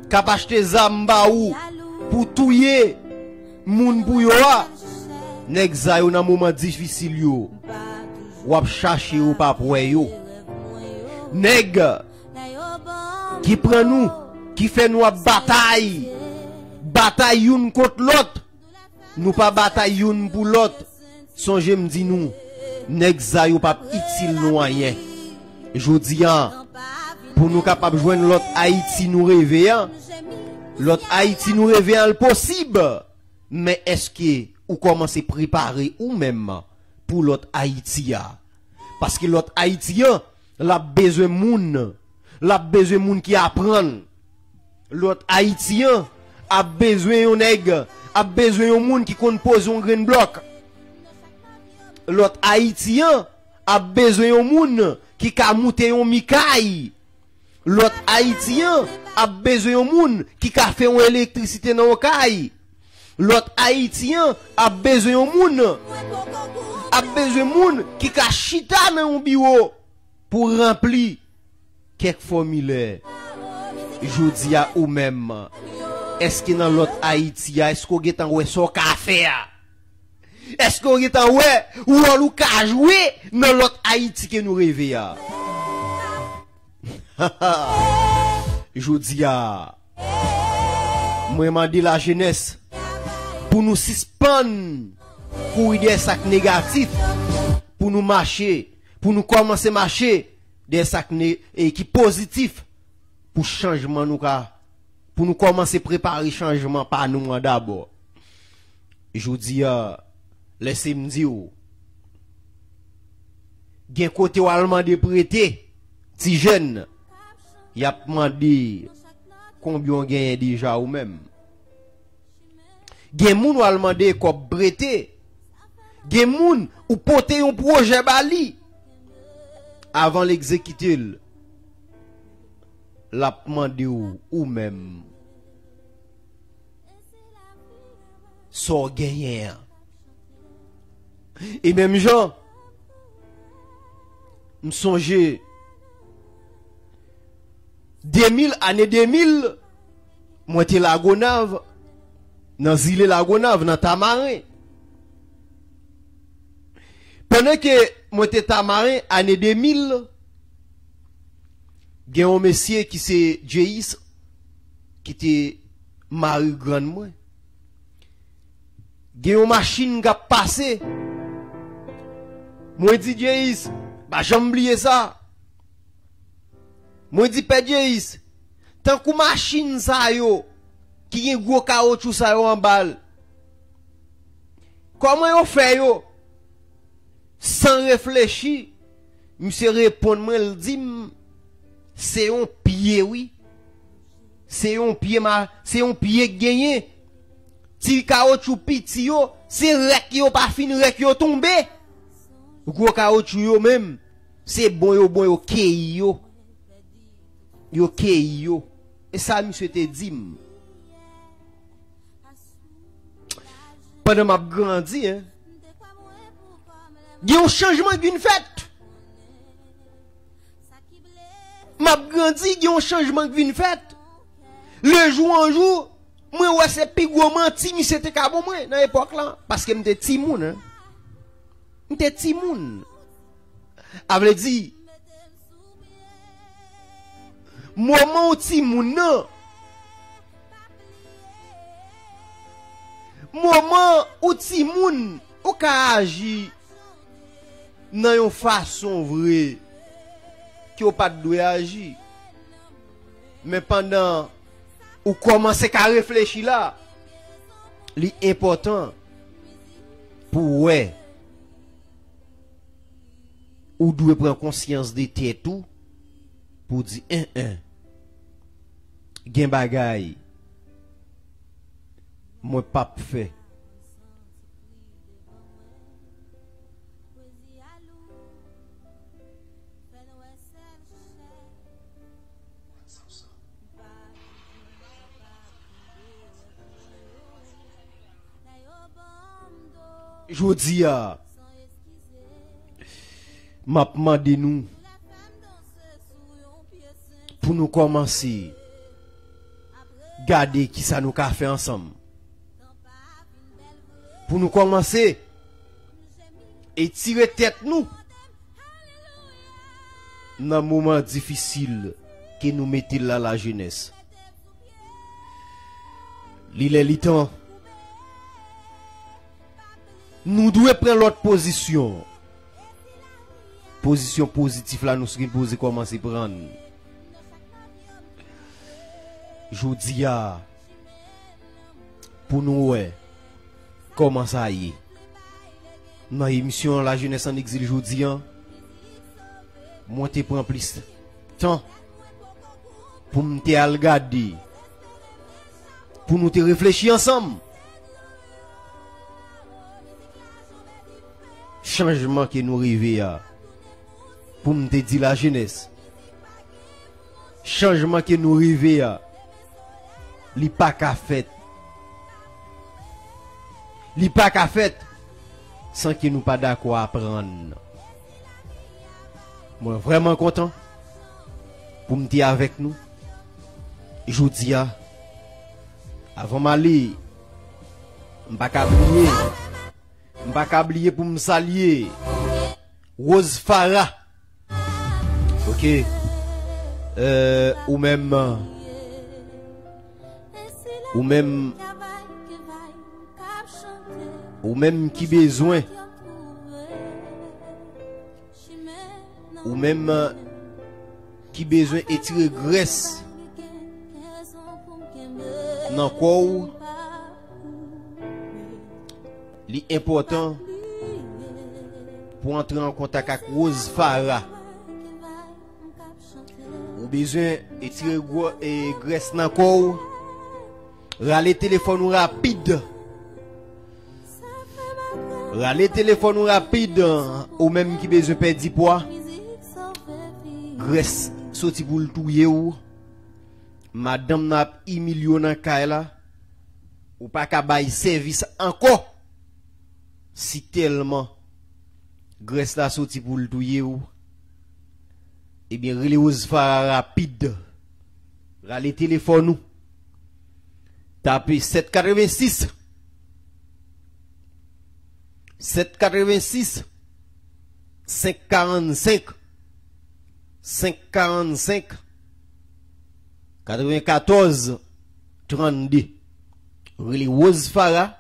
k ap achte zam ba ou pou touye moun pou yo a. Nèg sa yo nan moman difisil yo, w ap chache yo, w p ap wè yo. Nèg ki pran nou, ki fè nou ap batay, batay youn kont lòt. Nou pa batay youn pou lòt. Sonje m di nou, nèg sa yo p ap itil nou anyen. Jodi a, pou nou kapab jwenn lòt Ayiti nou reve a, lòt Ayiti nou reve a, l posib. Men èske ou kòmanse prepare ou menm pou lòt Ayiti a? Paske lòt Ayiti an, l ap bezwen moun. L ap bezwen moun ki aprann. Lòt Ayiti an ap bezwen yon nèg, ap bezwen yon moun ki konn poze yon grenn blòk. Lòt Ayiti an ap bezwen yon moun ki ka moute yon mi kay. Lòt Ayiti an ap bezwen yon moun ki ka fè yon elektrisite nan yon kay. Lòt Ayiti an ap bezwen yon moun, ap bezwen moun ki ka chita nan yon biwo pou ranpli kèk fòmilè. Jodi a ou menm, èske nan lòt Ayiti a, èske w gentan wè sa w ka fè a? Èske w gentan wè wòl ou ka jwe nan lòt Ayiti ke nou reve a? Jodi a, mwen mande lajenès pou nou sispann kouri dèyè sa k negatif, pou nou mache, pou nou kòmanse mache dèyè sa k ne-, e ki pozitif, pou chanjman nou ka, pou nou kòmanse prepare chanjman pa nou an dabò. Jodi a, lèse m di w, gen kote w al mande prete, ti jèn, y ap mande konbyen w genyen deja ou menm. Gen moun w al mande kòb prete. Gen moun ou pote yon pwojè ba li. Avan l egzekite l, l ap mande w ou menm sa w genyen an. E menm jan, m sonje de mil, ane de mil, mwen te Lagonav, nan zile Lagonav, nan Tamaren. Pandan ke mwen te Tamaren, ane de mil, gen yon mesye ki se Jeyis, ki te mari grann mwen. Gen yon machin k ap pase. Mwen di Jeyis, pa janm bliye sa. Mwen di, Pè Jeyis, tankou machin sa yo, ki gen gwo kawotchou sa yo anba l, kòman yo fè yo? San reflechi, misye reponn mwen, l di m, se yon pye, wi. Se yon pye ma-, se yon pye k genyen. Ti kawotchou piti yo, se rèk yo pa fin rèk yo tonbe. Gwo kawotchou yo menm, se bon yo bon, yo keyi yo. Yo keyi yo. E sa misye te di m. Pandan m ap grandi, en, gen yon chanjman k vin fèt. M ap grandi, gen yon chanjman k vin fèt. Le jou an jou, mwen wè se pi gwo manti misye te ka ban mwen nan epòk lan. Paske m te timoun, en. M te timoun. A vle di, moman ou timoun nan, moman ou timoun, ou ka aji nan yon fason vre ke w pa t dwe aji. Men pandan ou kòmanse ka reflechi la, li enpòtan pou w wè ou dwe pran konsyans de tèt ou pou w di, en, en, gen bagay mwen p ap fè. Jodi a, m ap mande nou pou nou kòmanse gade kisa nou ka fè ansanm. Pou nou kòmanse etire tèt nou nan moman difisil ke nou mete la, lajenès. Li lè, li tan. Nou dwe pran lòt pozisyon. Pozisyon pozitif la nou sipoze kòmanse pran. Jodi a, pou nou wè kòman sa ye. Nan emisyon La Jeunesse en Exil jodi a, mwen te pran plis tan pou m te al gade, pou nou te reflechi ansanm. Chanjman ke nou rive a, pou m te di lajenès, chanjman ke nou rive a, li pa ka fèt. Li pa ka fèt san ke nou pa dakò aprann. Mwen vrèman kontan pou m te avèk nou jodi a. Avan m ale, m pa ka bliye, m pa ka bliye pou m salye Rose Farah. Ok. Euh, ou menm, ou menm, ou menm ki bezwen, ou menm ki bezwen etire grès nan kò w, li enpòtan pou antre an kontak ak Rose Farah. Ou bezwen etire gwo, e, grès nan kò w? Rale telefòn ou rapid. Rale telefòn ou rapid, ou menm ki bezwen pèdi pwa. Grès soti pou l touye w. Madanm nan ap imilye w nan kay la. Ou pa ka bay sèvis ankò. Si tèlman grès la soti pou l touye w, ebyen, rele Rose Farah rapid. Rale telefòn ou. Tape sèt katrevensis, sèt katrevensis, senk karannsenk, senk karannsenk, katrevenkatòz trannde. Rele Rose Farah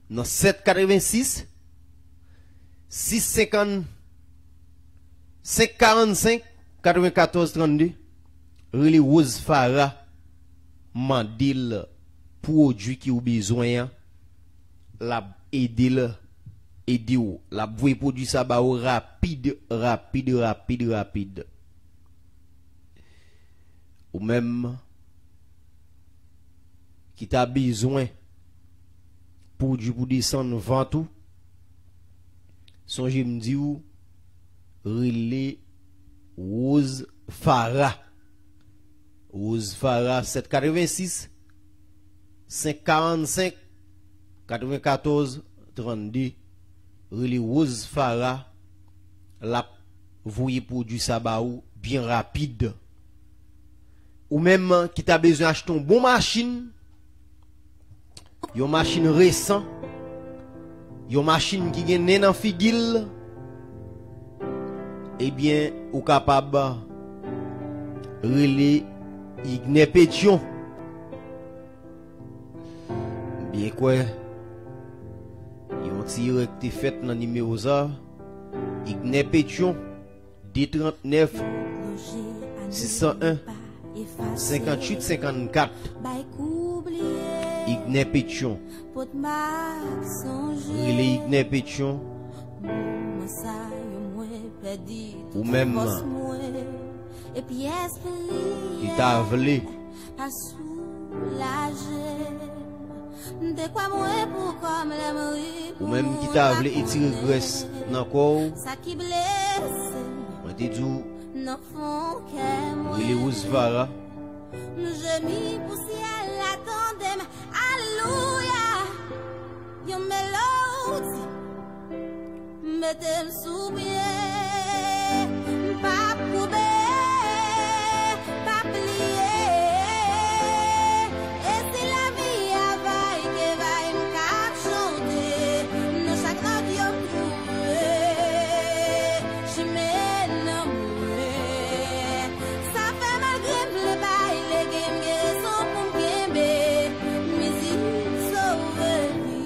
nan sèt katrevensis, sis senkann, senk karannsenk, katrevenkatòz trannde. Rele Rose Farah, mande l pwodui ke w bezwen an. L ap ede l, ede w. L ap voye pwodui sa ba ou rapid, rapid, rapid, rapid. Ou menm ki ta bezwen pwodui pou desann vant ou, sonje m di w, rele Rose Farah. Rose Farah, sèt katrevensis, senk karannsenk, katrevenkatòz trannde. Rele Rose Farah, l ap voye pwodui sa ba ou byen rapid. Ou menm ki ta bezwen achte yon bon machin, yon machin resan, yon machin ki gen nen nan figi l, ebyen, ou kapab rele Ignen Petyon. M byen kwè yon ti erè ki te fèt nan nimewo sa. Ignen Petyon, de trant nèf, sis san en, senkant uit senkant kat. Ignen Petyon. Rele Ignen Petyon. Ou menm ki ta vle, ou menm ki ta vle etire grès nan kò w, mwen te di w, rele Roosevara. M jemi pou syèl la tande m, alelouya. Yon melodi mete m sou pye, m p ap koube, p ap pliye. E si lavi a vay ke vay, m k ap chante nan chak nòt yo m twouve chimen nan mwen. Sa fè malgre m vle bay legen, m gen rezon pou m kenbe. Mizik sove vi.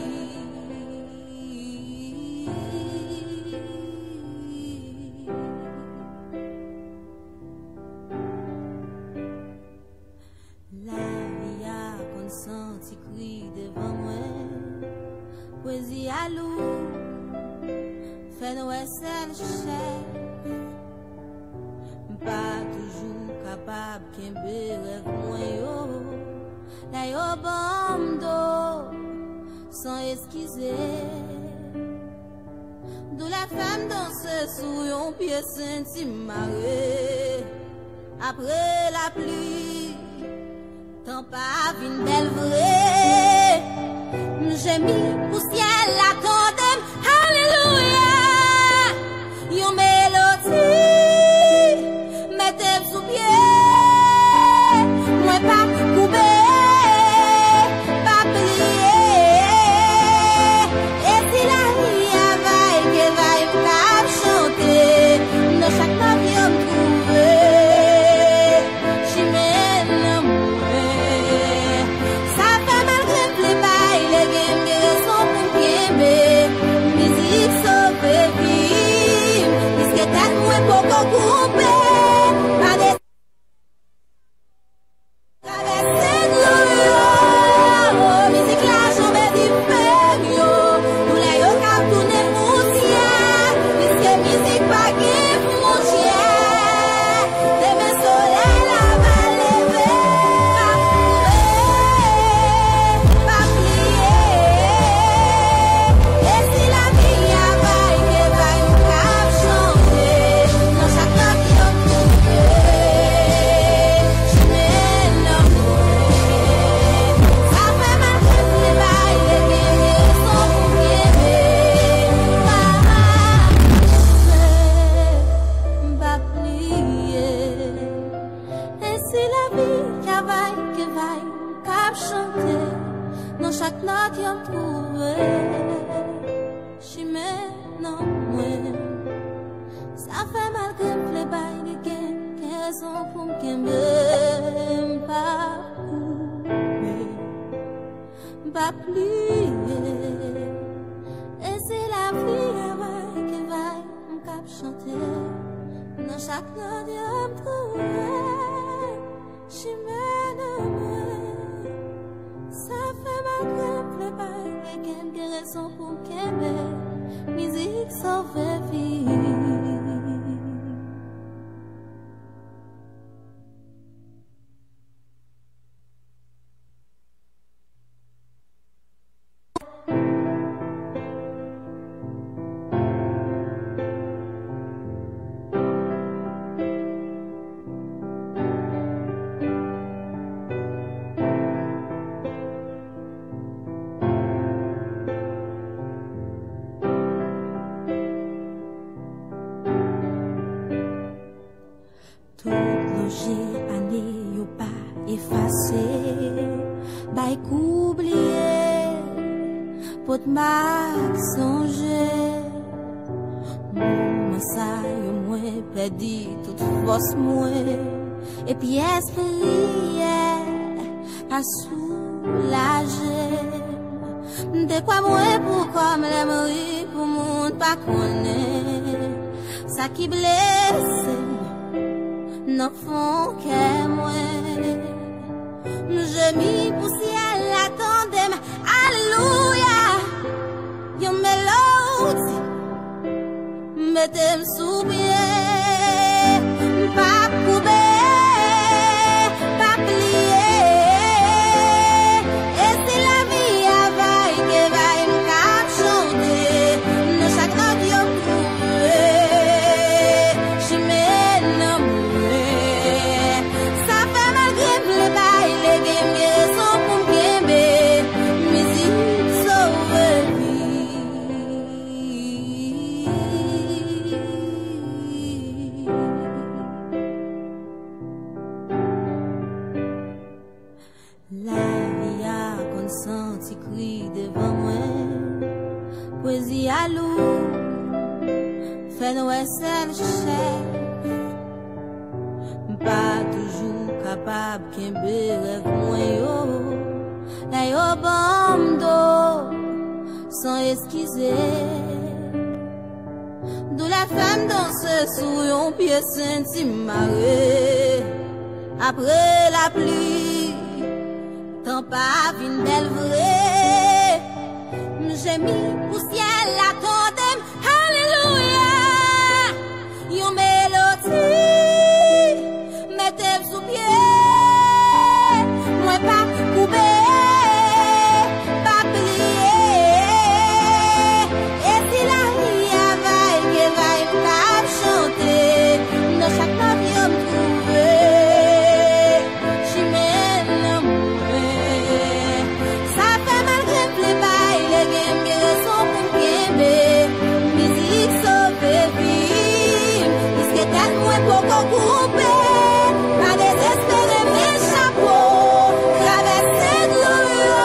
Lavi a konn santi kri devan mwen. Pwezi a lou, fè n wè sèl chèf. M pa toujou kapab kenbe rèv mwen yo. Lè yo ban m do san eskize. Doulè fè m danse sou yon pye senti m mare. Apre lapli, tan pa vin bèl vre. M jemi pou syèl la tande m, alelouya. Yon melodi mete m sou pye. Mwen p ap koube, p ap pliye. E si lavi a vay ke vay, m k ap chante nan chak nòt yo m twouve chimen nan mwen. Sa fè malgre m vle bay legen, m gen rezon pou m kenbe. Mizik sove vi m, piske tèt mwen poko koupe. Pa de Travèse dlo yo, mizik la janbe dife m yo. Doulè yo k ap tounen pousyè, piske mizik pa gen fwontyè. Demen solèy la va leve, m p ap koube, m p ap pliye. E si lavi a vay ke vay, m k ap chante nan chak nòt yo m twouve. Chimen nan mwen. Sa fè mal ke m te bay, e gen rezon pou m kenbe. M pa panse, m pa pliye. E si lavi travay ke vay, m k ap chante nan chak nòt yo m twouve. Chimen nan mwen. Sa fè malgre m vle bay, li gen rezon pou m kenbe. M pa koube, m pa pliye. E si lavi a vay ke vay, m k ap chante nan chak nòt yo m twouve. Chimen nan mwen. Sa fè malgre m vle bay, e gen, gen rezon pou m kenbe. Mizik sove vi. K oubliye, pot m ap sonje. Moman sa yo mwen pèdi tout fòs mwen. Epi espri a pa soulaje m. M te kwè mwen pou kò m lè m ri pou moun pa konnen sa ki blese m nan fon kè mwen. M jemi pou syèl la tande m. Alelouya. Yon melodi mete m sou pye. M p ap koube, p ap pliye. E si lavi a vay ke vay, m k ap chante nan chak nòt yo. Chimen nan mwen. Sa fè malgre m vle bay lege m gen rezon pou m kenbe. Mizik sove vi. Lavi a konn santi kri devan mwen. Pwezi a lou, fè n wè sèl chèf. M pa toujou kapab kenbe rèv mwen yo. Lè yo ban m do san eskize. Doulè fè m danse sou yon pye senti m mare. Apre lapli, tan pa vin bèl vre. M jemi pou syèl la tande m. Alelouya. Yon melodi mete m sou pye. Mwen p ap koube, p ap pliye. E si lavi a vay ke vay, m p ap chante nan chak nòt yo m twouve. Chimen nan mwen. Sa fè malgre m vle bay lege m gen rezon pou m kenbe. Mizik sove vi m. Piske tèt mwen poko koupe. Pa dezespere, men chapo. Travèse dlo yo.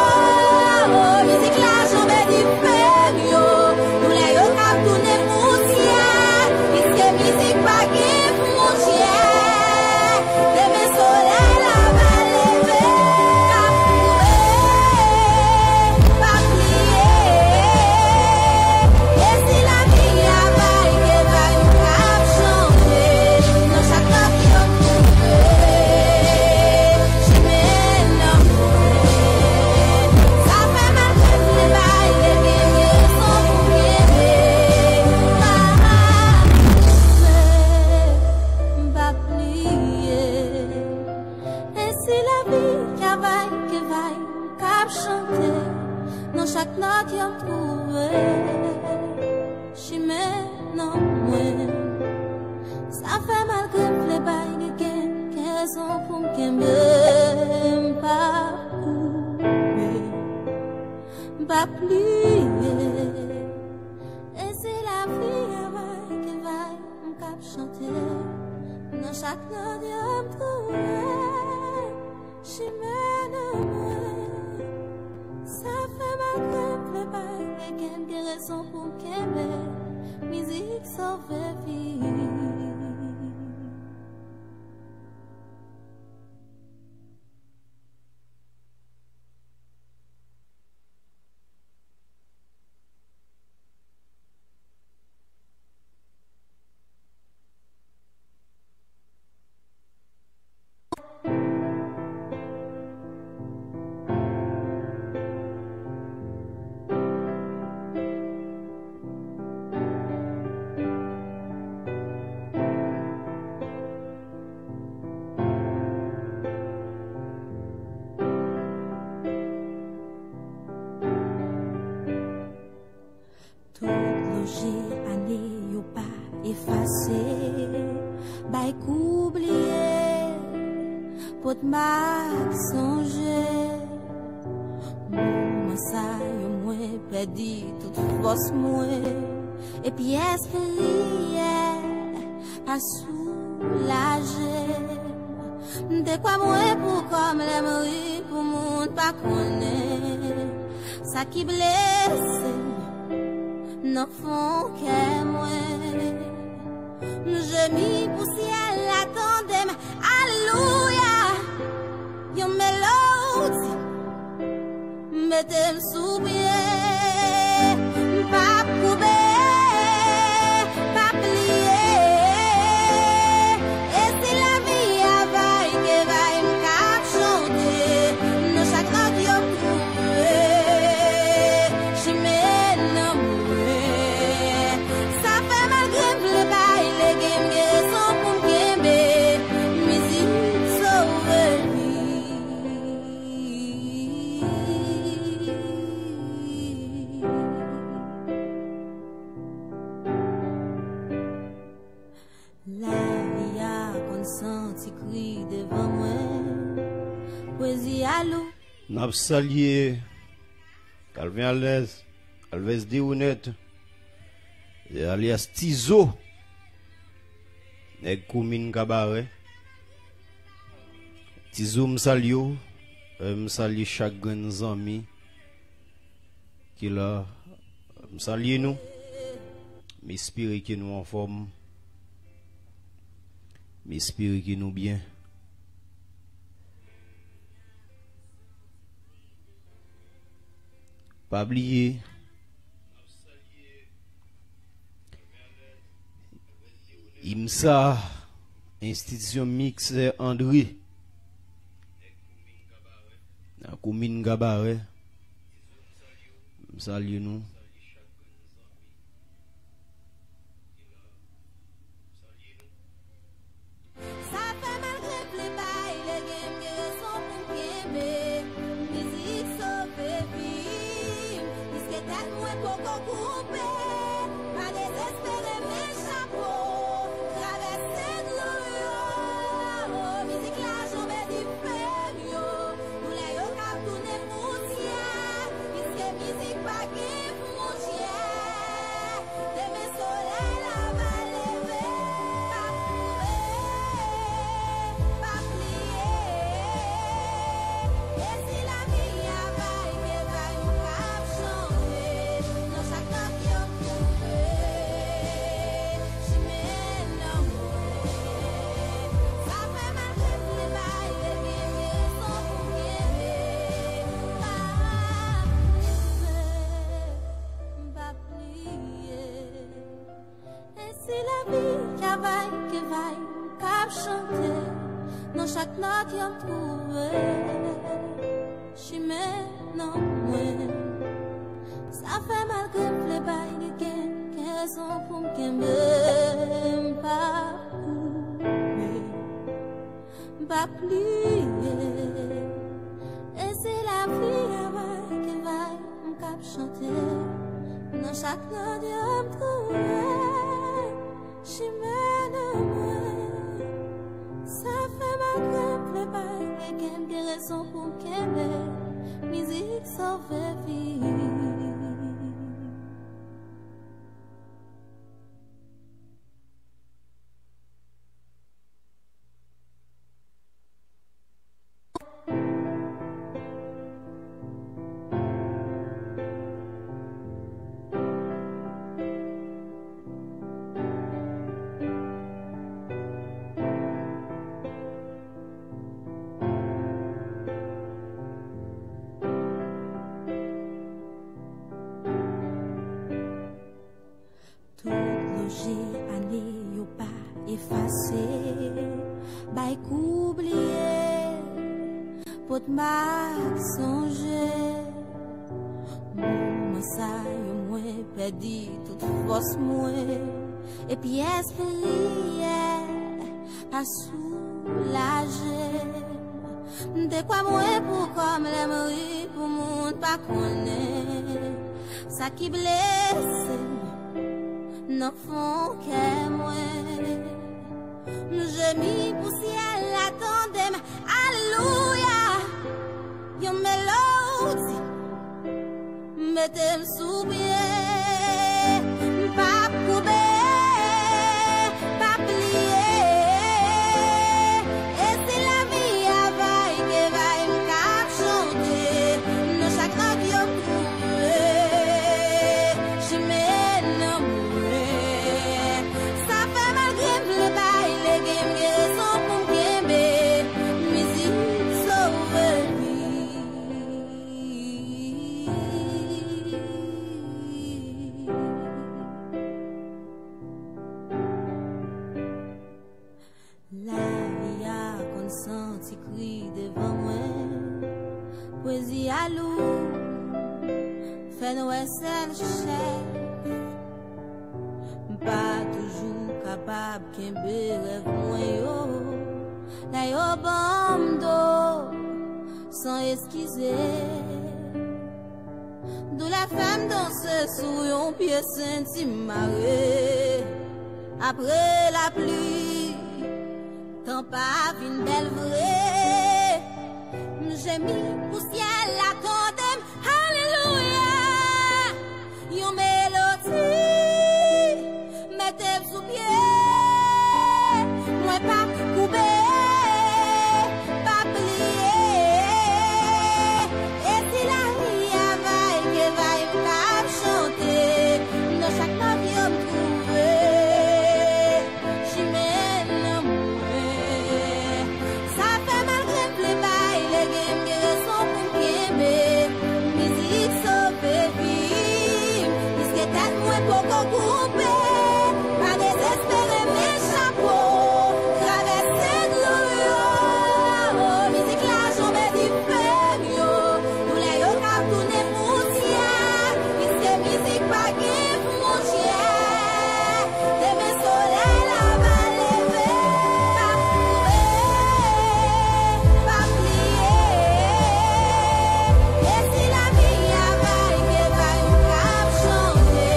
Mizik la janbe dife m yo. Doulè yo k ap tounen pousyè. Piske mizik pa gen fwontyè. Demen solèy la va leve, k ap koure, k ap pliye. E si lavi a vay ke vay, m k ap chante nan chak nòt yo twouve. Chimen nan mwen. Sa fè mal ke m te bay, te gen rezon pou m kenbe. M pa koube, m pa pliye. E si lavi a vay ke vay, m k ap chante nan chak nòt yo m twouve. Chimen nan mwen. Sa fè malgre m vle bay, li gen rezon pou m kenbe. M pa koube, m pa pliye. E si lavi a vay ke vay, m k ap chante nan chak nòt yo m twouve. Chimen nan mwen. Sa fè malgre m vle bay, li gen, gen rezon pou m kenbe. Mizik sove vi. Tout lonje ane yo pa efase. Bay kou bliye, pot m ap sonje. Moman sa yo mwen pèdi tout fòs mwen. Epi espri a pa soulaje m. M te kwè mwen pou kò m lè m ri pou moun. Pa konnen sa ki blese m nan fon kè mwen. M jemi pou syèl la tande m. Alelouya! Yon melodi mete m sou pye. M p ap koube, p ap pliye. E si lavi a vay ke vay, m k ap chante nan chak nòt yo. Chimen nan mwen. Sa fè malgre m vle bay lege, m gen rezon pou m kenbe. Mizik sove vi. Lavi a konn santi kri devan mwen. Pwezi a lou. N ap salye Calvin Alves, Alves Deronette, alyas Tizo, nèg komin Kabarè. Tizo, m salye w, e m salye chak grenn zanmi ki la. M salye nou. M espere ke nou anfòm. M espere ke nou byen. Pa bliye, IMSA, Enstitisyon Miksè André, nan komin Kabarè. M salye nou. Sa fè malgre m vle bay lege, m gen rezon pou m kenbe. Mizik sove vi m, piske tèt mwen poko koupe. Pa dezespere, men chapo, travèse dlo yo. Mizik la janbe dife m yo, doulè yo ka tounen pousyè, piske mizik pa gen fwontyè. Demen solèy la va leve, pa kouri, pa pliye. E si lavi a vay ke vay, m k ap chante nan chak nòt yo m twouve. Chimen nan mwen. Sa fè malgre m vle bay lege, m gen rezon pou m kenbe. Pa kouri, pa pliye. E si lavi a vay ke vay, m k ap chante nan chak nòt yo m twouve. Chimen nan mwen. Sa fè malgre m vle bay lege, m gen rezon pou m kenbe. M p ap kouri, m p ap pliye. E si lavi a vay ke vay, m k ap chante nan chak nòt yo m twouve. Chimen nan mwen. Sa fè malgre m vle bay lege, m gen rezon pou m kenbe. Mizik sove vi. Tout lonje ane yo pa efase, bay kou bliye, pot mak sonje. Moman sa yo mwen pèdi tout fòs mwen, epi espri yè pa soulaje m. M te kwè mwen pou kò m, lè m ri pou moun pa konnen sa ki blese m nan fon kè mwen. M jemi pou syèl la tande m. Alelouya! Yon melodi mete m sou pye. M p ap koube, p ap pliye. E si lavi a vay ke vay, m k ap chante Jezi alou, fè n wè sèl chèf. M pa toujou kapab kenbe rèv mwen yo, lè yo ban m do san eskize. Doulè fè m danse sou yon pye senti m mare. Apre lapli, tan pa vin bèl vre. M jemi pou syèl la tande m. Alelouya! Yon melodi mete m sou pye. Mwen p ap koube, p ap pliye. E si lavi a vay ke vay, m p ap chante. Nan chak nòt yo m twouve chimen nan mwen. Sa fè malgre m vle bay legen, m gen rezon pou m kenbe. Mizik sove vi m, piske tèt mwen poko koupe. Pa dezespere, men chapo. Travèse dlo yo. Mizik la janbe dife m yo. Doulè yo ka tounen pousyè, piske mizik pa gen fwontyè. Demen solèy la va leve, m p ap koube, m p ap pliye. E si lavi a vay ke vay, m p ap chante.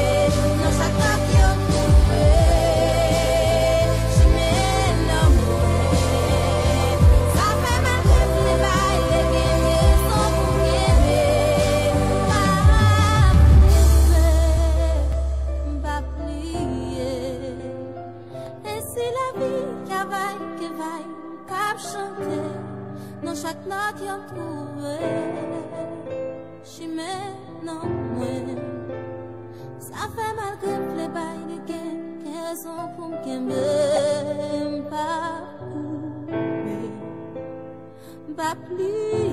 Nan chak nòt yo m twouve chimen nan mwen. Sa fè malgre m vle bay legen, rezon pou m kenbe. M p ap koube, m p ap pliye. E si lavi a vay ke vay, m p ap chante. Nan chak nòt yo m twouve chimen nan mwen. Sa fè malgre m vle bay legen, gen rezon pou m kenbe. M p ap koube, m p ap pliye.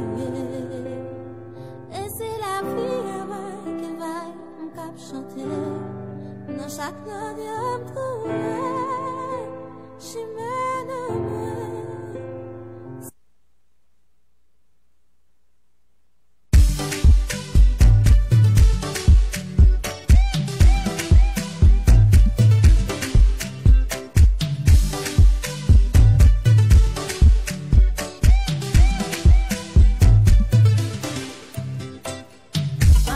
E si lavi a vay ke vay, m p ap chante. Nan chak nòt yo m twouve chimen nan mwen.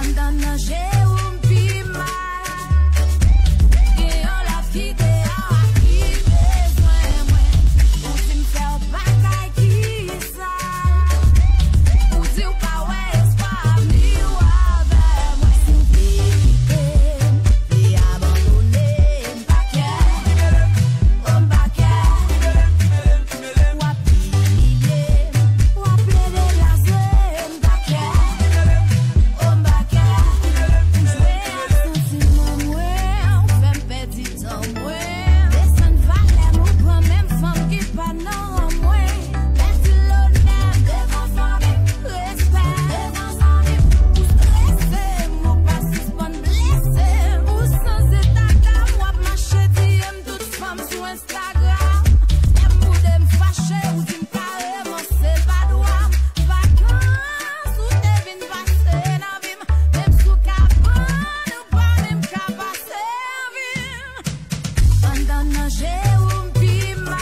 Anndan nan je w m pi mal. Gen yon lòt ki deyò a ki bezwen mwen. Ou di m fè w bagay ki sal. Ou di w pa wè espwa avni w avè mwen. Si w vle kite m, vle abandone m, pa kè. Oh, m pa kè. W ap imilye m, w ap plede blaze m, m pa kè. Oh, m pa kè. Ou jwe ak santiman mwen, ou fè m pèdi tan mwen. Desann valè m, ou pran menm fanm ki pa nan rang mwen. Pèdi lonè devan fanmi, respè devan zanmi. Ou strese m, ou pa sispann blese m. Ou sanze dada m, w ap mache diye m tout fanm sou Instagram. Lè m boude m fache, ou di m kareman se pa dwa m. Vakans ou te vin pase nan vi m, menm sou kabann ou pa menm ka pase anvi m. Anndan nan je w m pi mal.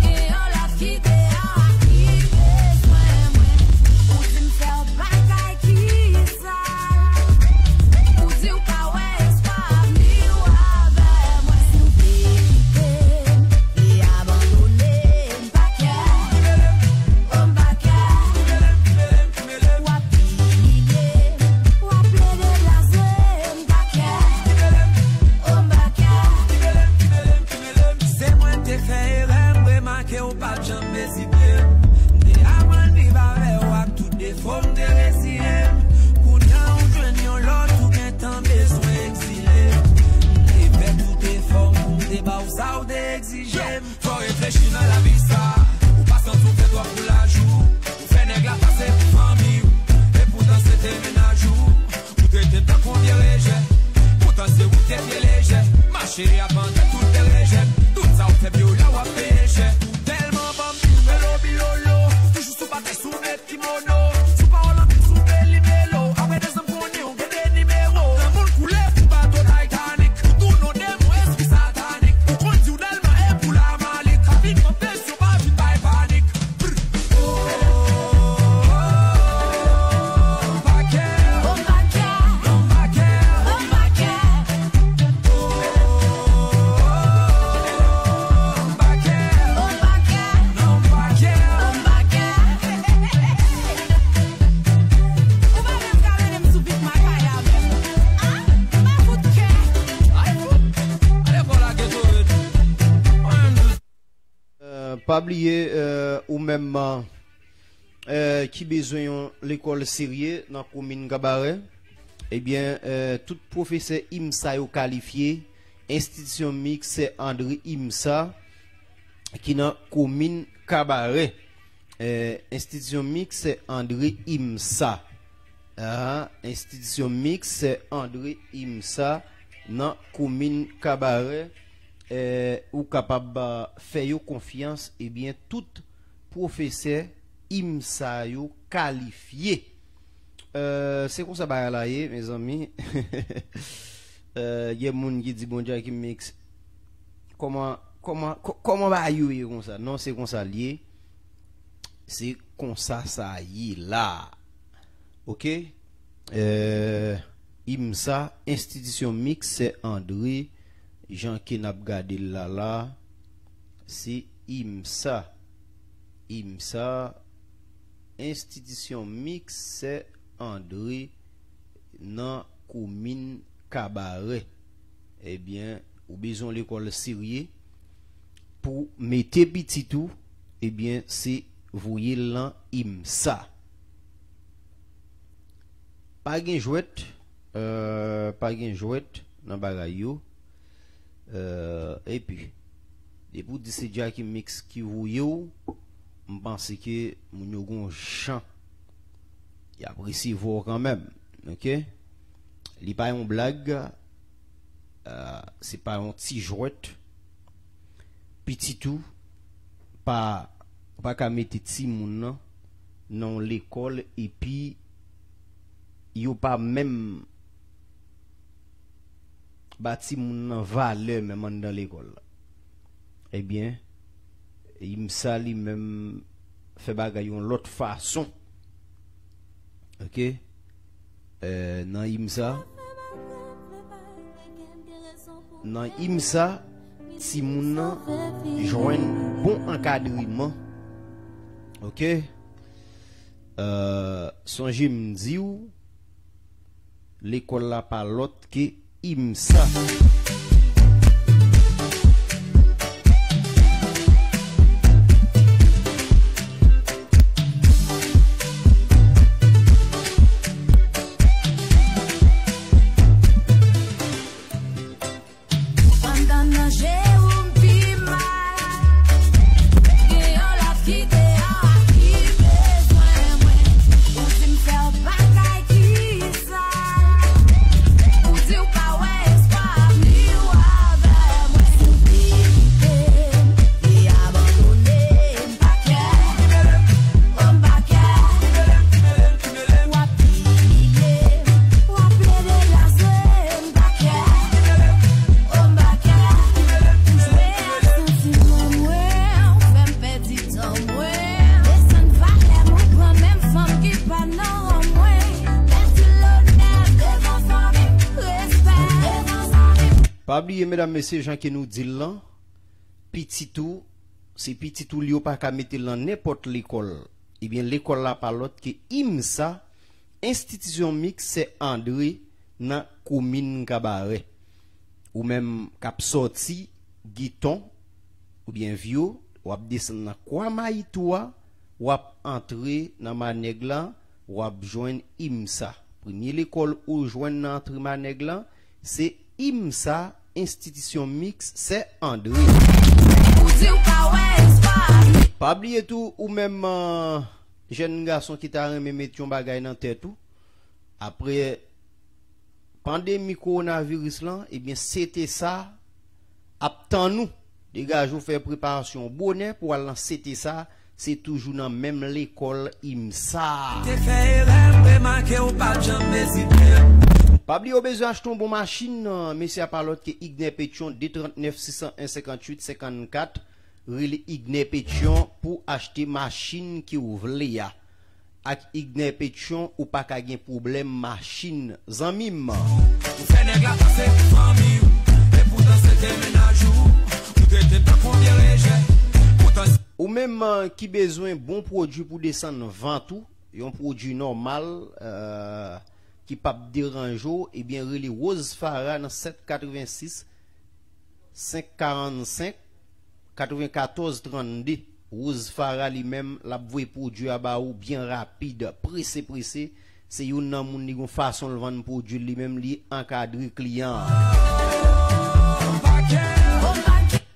Gen yon lòt ki deyò a ki bezwen mwen. Ou di m fè w bagay ki sal. Ou di w pa wè espwa avni w avè mwen. Si w vle kite m, vle abandone m, pa kè. Oh, m pa kè. W ap imilye m, w ap plede blaze m, pa kè. Oh, m pa kè. Se mwen te fè erè, m remake w p ap janm ezite. M te aprann viv avè w ak tout defo, m te reziye m. Kounye a ou jwenn yon lòt, ou gentan bezwen egzile. M te fè tout efò m pou m te ba w sa w te egzije m. Fò w reflechi nan lavi sa. Ou pa santi w fè twòp pou laj ou. Ou fè nèg la pase pou fanmi w. Epoutan se te mennaj ou. Ou trete m tankou vye rejè. Poutan se ou te vye lejè. Mache abandone tout bèl rejèm. Tout sa w fè m yo la w ap peye chè. Ou tèlman ban m bilolo bilolo. Toujou sou batay sou mèt kimono. Pa bliye, eh, ou menm, eh, ki bezwen yon lekòl serye nan komin Kabarè, ebyen, eh, tout pwofesè IMSA yo kalifye, enstitisyon miks André IMSA ki nan komin Kabarè. Eh, enstitisyon miks André IMSA. Ah, enstitisyon miks André IMSA nan komin Kabarè. Eh, ou kapab, ah, fè yo konfyans, ebyen, tout pwofesè IMSA yo kalifye. Eh, se konsa bagay la ye, mezanmi. Eh, gen moun ki di, "Bon, Jacky Mix, kòman, kòman, kò-, kòman bagay yo ye konsa?" Non, se konsa l ye. Se konsa sa ye la. Oke? Eh, IMSA, enstitisyon miks André, jan ke n ap gade l la la, se IMSA. IMSA, enstitisyon miks André nan komin Kabarè. Ebyen, ou bezwen yon lekòl serye pou mete pitit ou, ebyen, se voye l nan IMSA. Pa gen jwèt, eh, pa gen jwèt nan bagay yo. Eh, epi, depi w di se Jacky Mix ki voye w, m panse ke moun yo gon jan y ap resevwa w kanmenm, oke? Li pa yon blag, eh, se pa yon ti jwèt. Pitit ou pa, pa ka mete timoun nan nan yon lekòl epi yo pa menm ba timoun nan valè menm anndan lekòl la. Ebyen, IMSA li menm fè bagay yon lòt fason. Oke? Eh, nan IMSA, nan IMSA, timoun nan jwenn bon ankadreman. Oke? Eh, sonje m di w, lekòl la pa lòt ke IMSA. Anndan nan je ou m pi mal. Gen yon lòt ki deyò a ki bezwen mwen. Ou di m fè w bagay ki sal. Ou di w pa wè espwa ap ni w avè mwen. Si w vle kite m e abandone m, pa kè. Oh, m pa kè. W ap imilye m, w ap plede lazwe m, pa kè. Oh, m pa kè. Ou jwe ak santiman mwen, ou fè m pèdi tan mwen. Desann valè m, ou pran menm fanm ki pa nan rang mwen. Pèdi lonè devan fanmi, respè devan zanmi. Pa bliye, medam, mesye, jan ke nou di l lan, pitit ou, se pitit ou li, yo pa ka mete l nan nenpòt lekòl. Ebyen, lekòl la pa lòt ke IMSA, Enstitisyon Miks Sè André nan komin Kabarè. Ou menm k ap sòti Giton oubyen Vyo, w ap desann nan Kwa Mayitou a, w ap antre nan Manèg la, w ap jwenn IMSA. Premye lekòl ou jwenn nan antre Manèg la, se IMSA, Enstitisyon Miks Sè André. Ou di w pa wè espwa. Pa bliye tou, ou menm, euh, jèn gason ki ta renmen met yon bagay nan tèt ou, apre pandemi kowonaviris lan, ebyen, CTSA ap tann ou. Degaje w, fè preparasyon w bonè pou w al nan CTSA, se toujou nan menm lekòl IMSA. Te fè erè, m remake w pa t janm ezite. Pa bliye w bezwen achte yon bon machin, mesye a pa lòt ke Igner Petyon, de trant nèf sis san en senkant uit senkant kat. Rele Igner Petyon pou achte machin ke w vle a. Ak Igner Petyon, ou pa ka gen pwoblèm machin, zanmi m. Ou fè nèg la panse pou fanmi w, epoutan se te mennaj ou, ou trete tankou vye rejè. Poutan. Ou menm, euh, ki bezwen bon pwodui pou desann vant ou, yon pwodui nòmal, euh, ki p ap deranje w, ebyen, rele Rose Farah nan sèt katrevensis, senk karannsenk, katrevenkatòz trannde. Rose Farah li menm, l ap voye pwodui a ba ou byen rapid, prese, prese. Se youn nan moun li gon fason l vann pwodui l, li menm li ankadre kliyan an.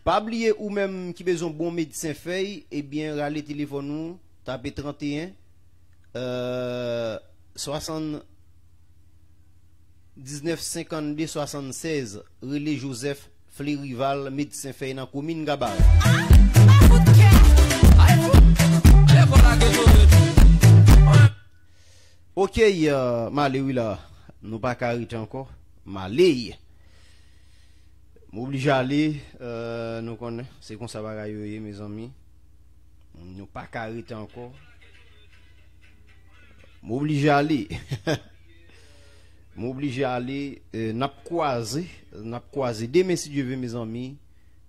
Pa bliye ou menm ki bezwen bon medsen fèy, ebyen rale telefòn ou, tape tranteyen, euh, swasann diznèf senkannde swasannsèz, rele Joseph Flerival, medsen fèy nan komin Gabarè. Ok, euh, m ale wi la. Nou pa ka rete ankò. M ale. M oblije ale, euh, nou konnen. Se konsa bagay yo ye, mezanmi. Nou pa ka rete ankò. M oblije ale. M oblije ale. Euh, n ap kwaze. N ap kwaze demen, si Dye vle, mezanmi,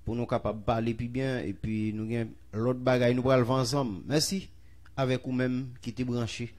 pou nou kapab pale pi byen. Epi nou gen lòt bagay nou pral fè ansanm. Mèsi avèk ou menm ki te branche.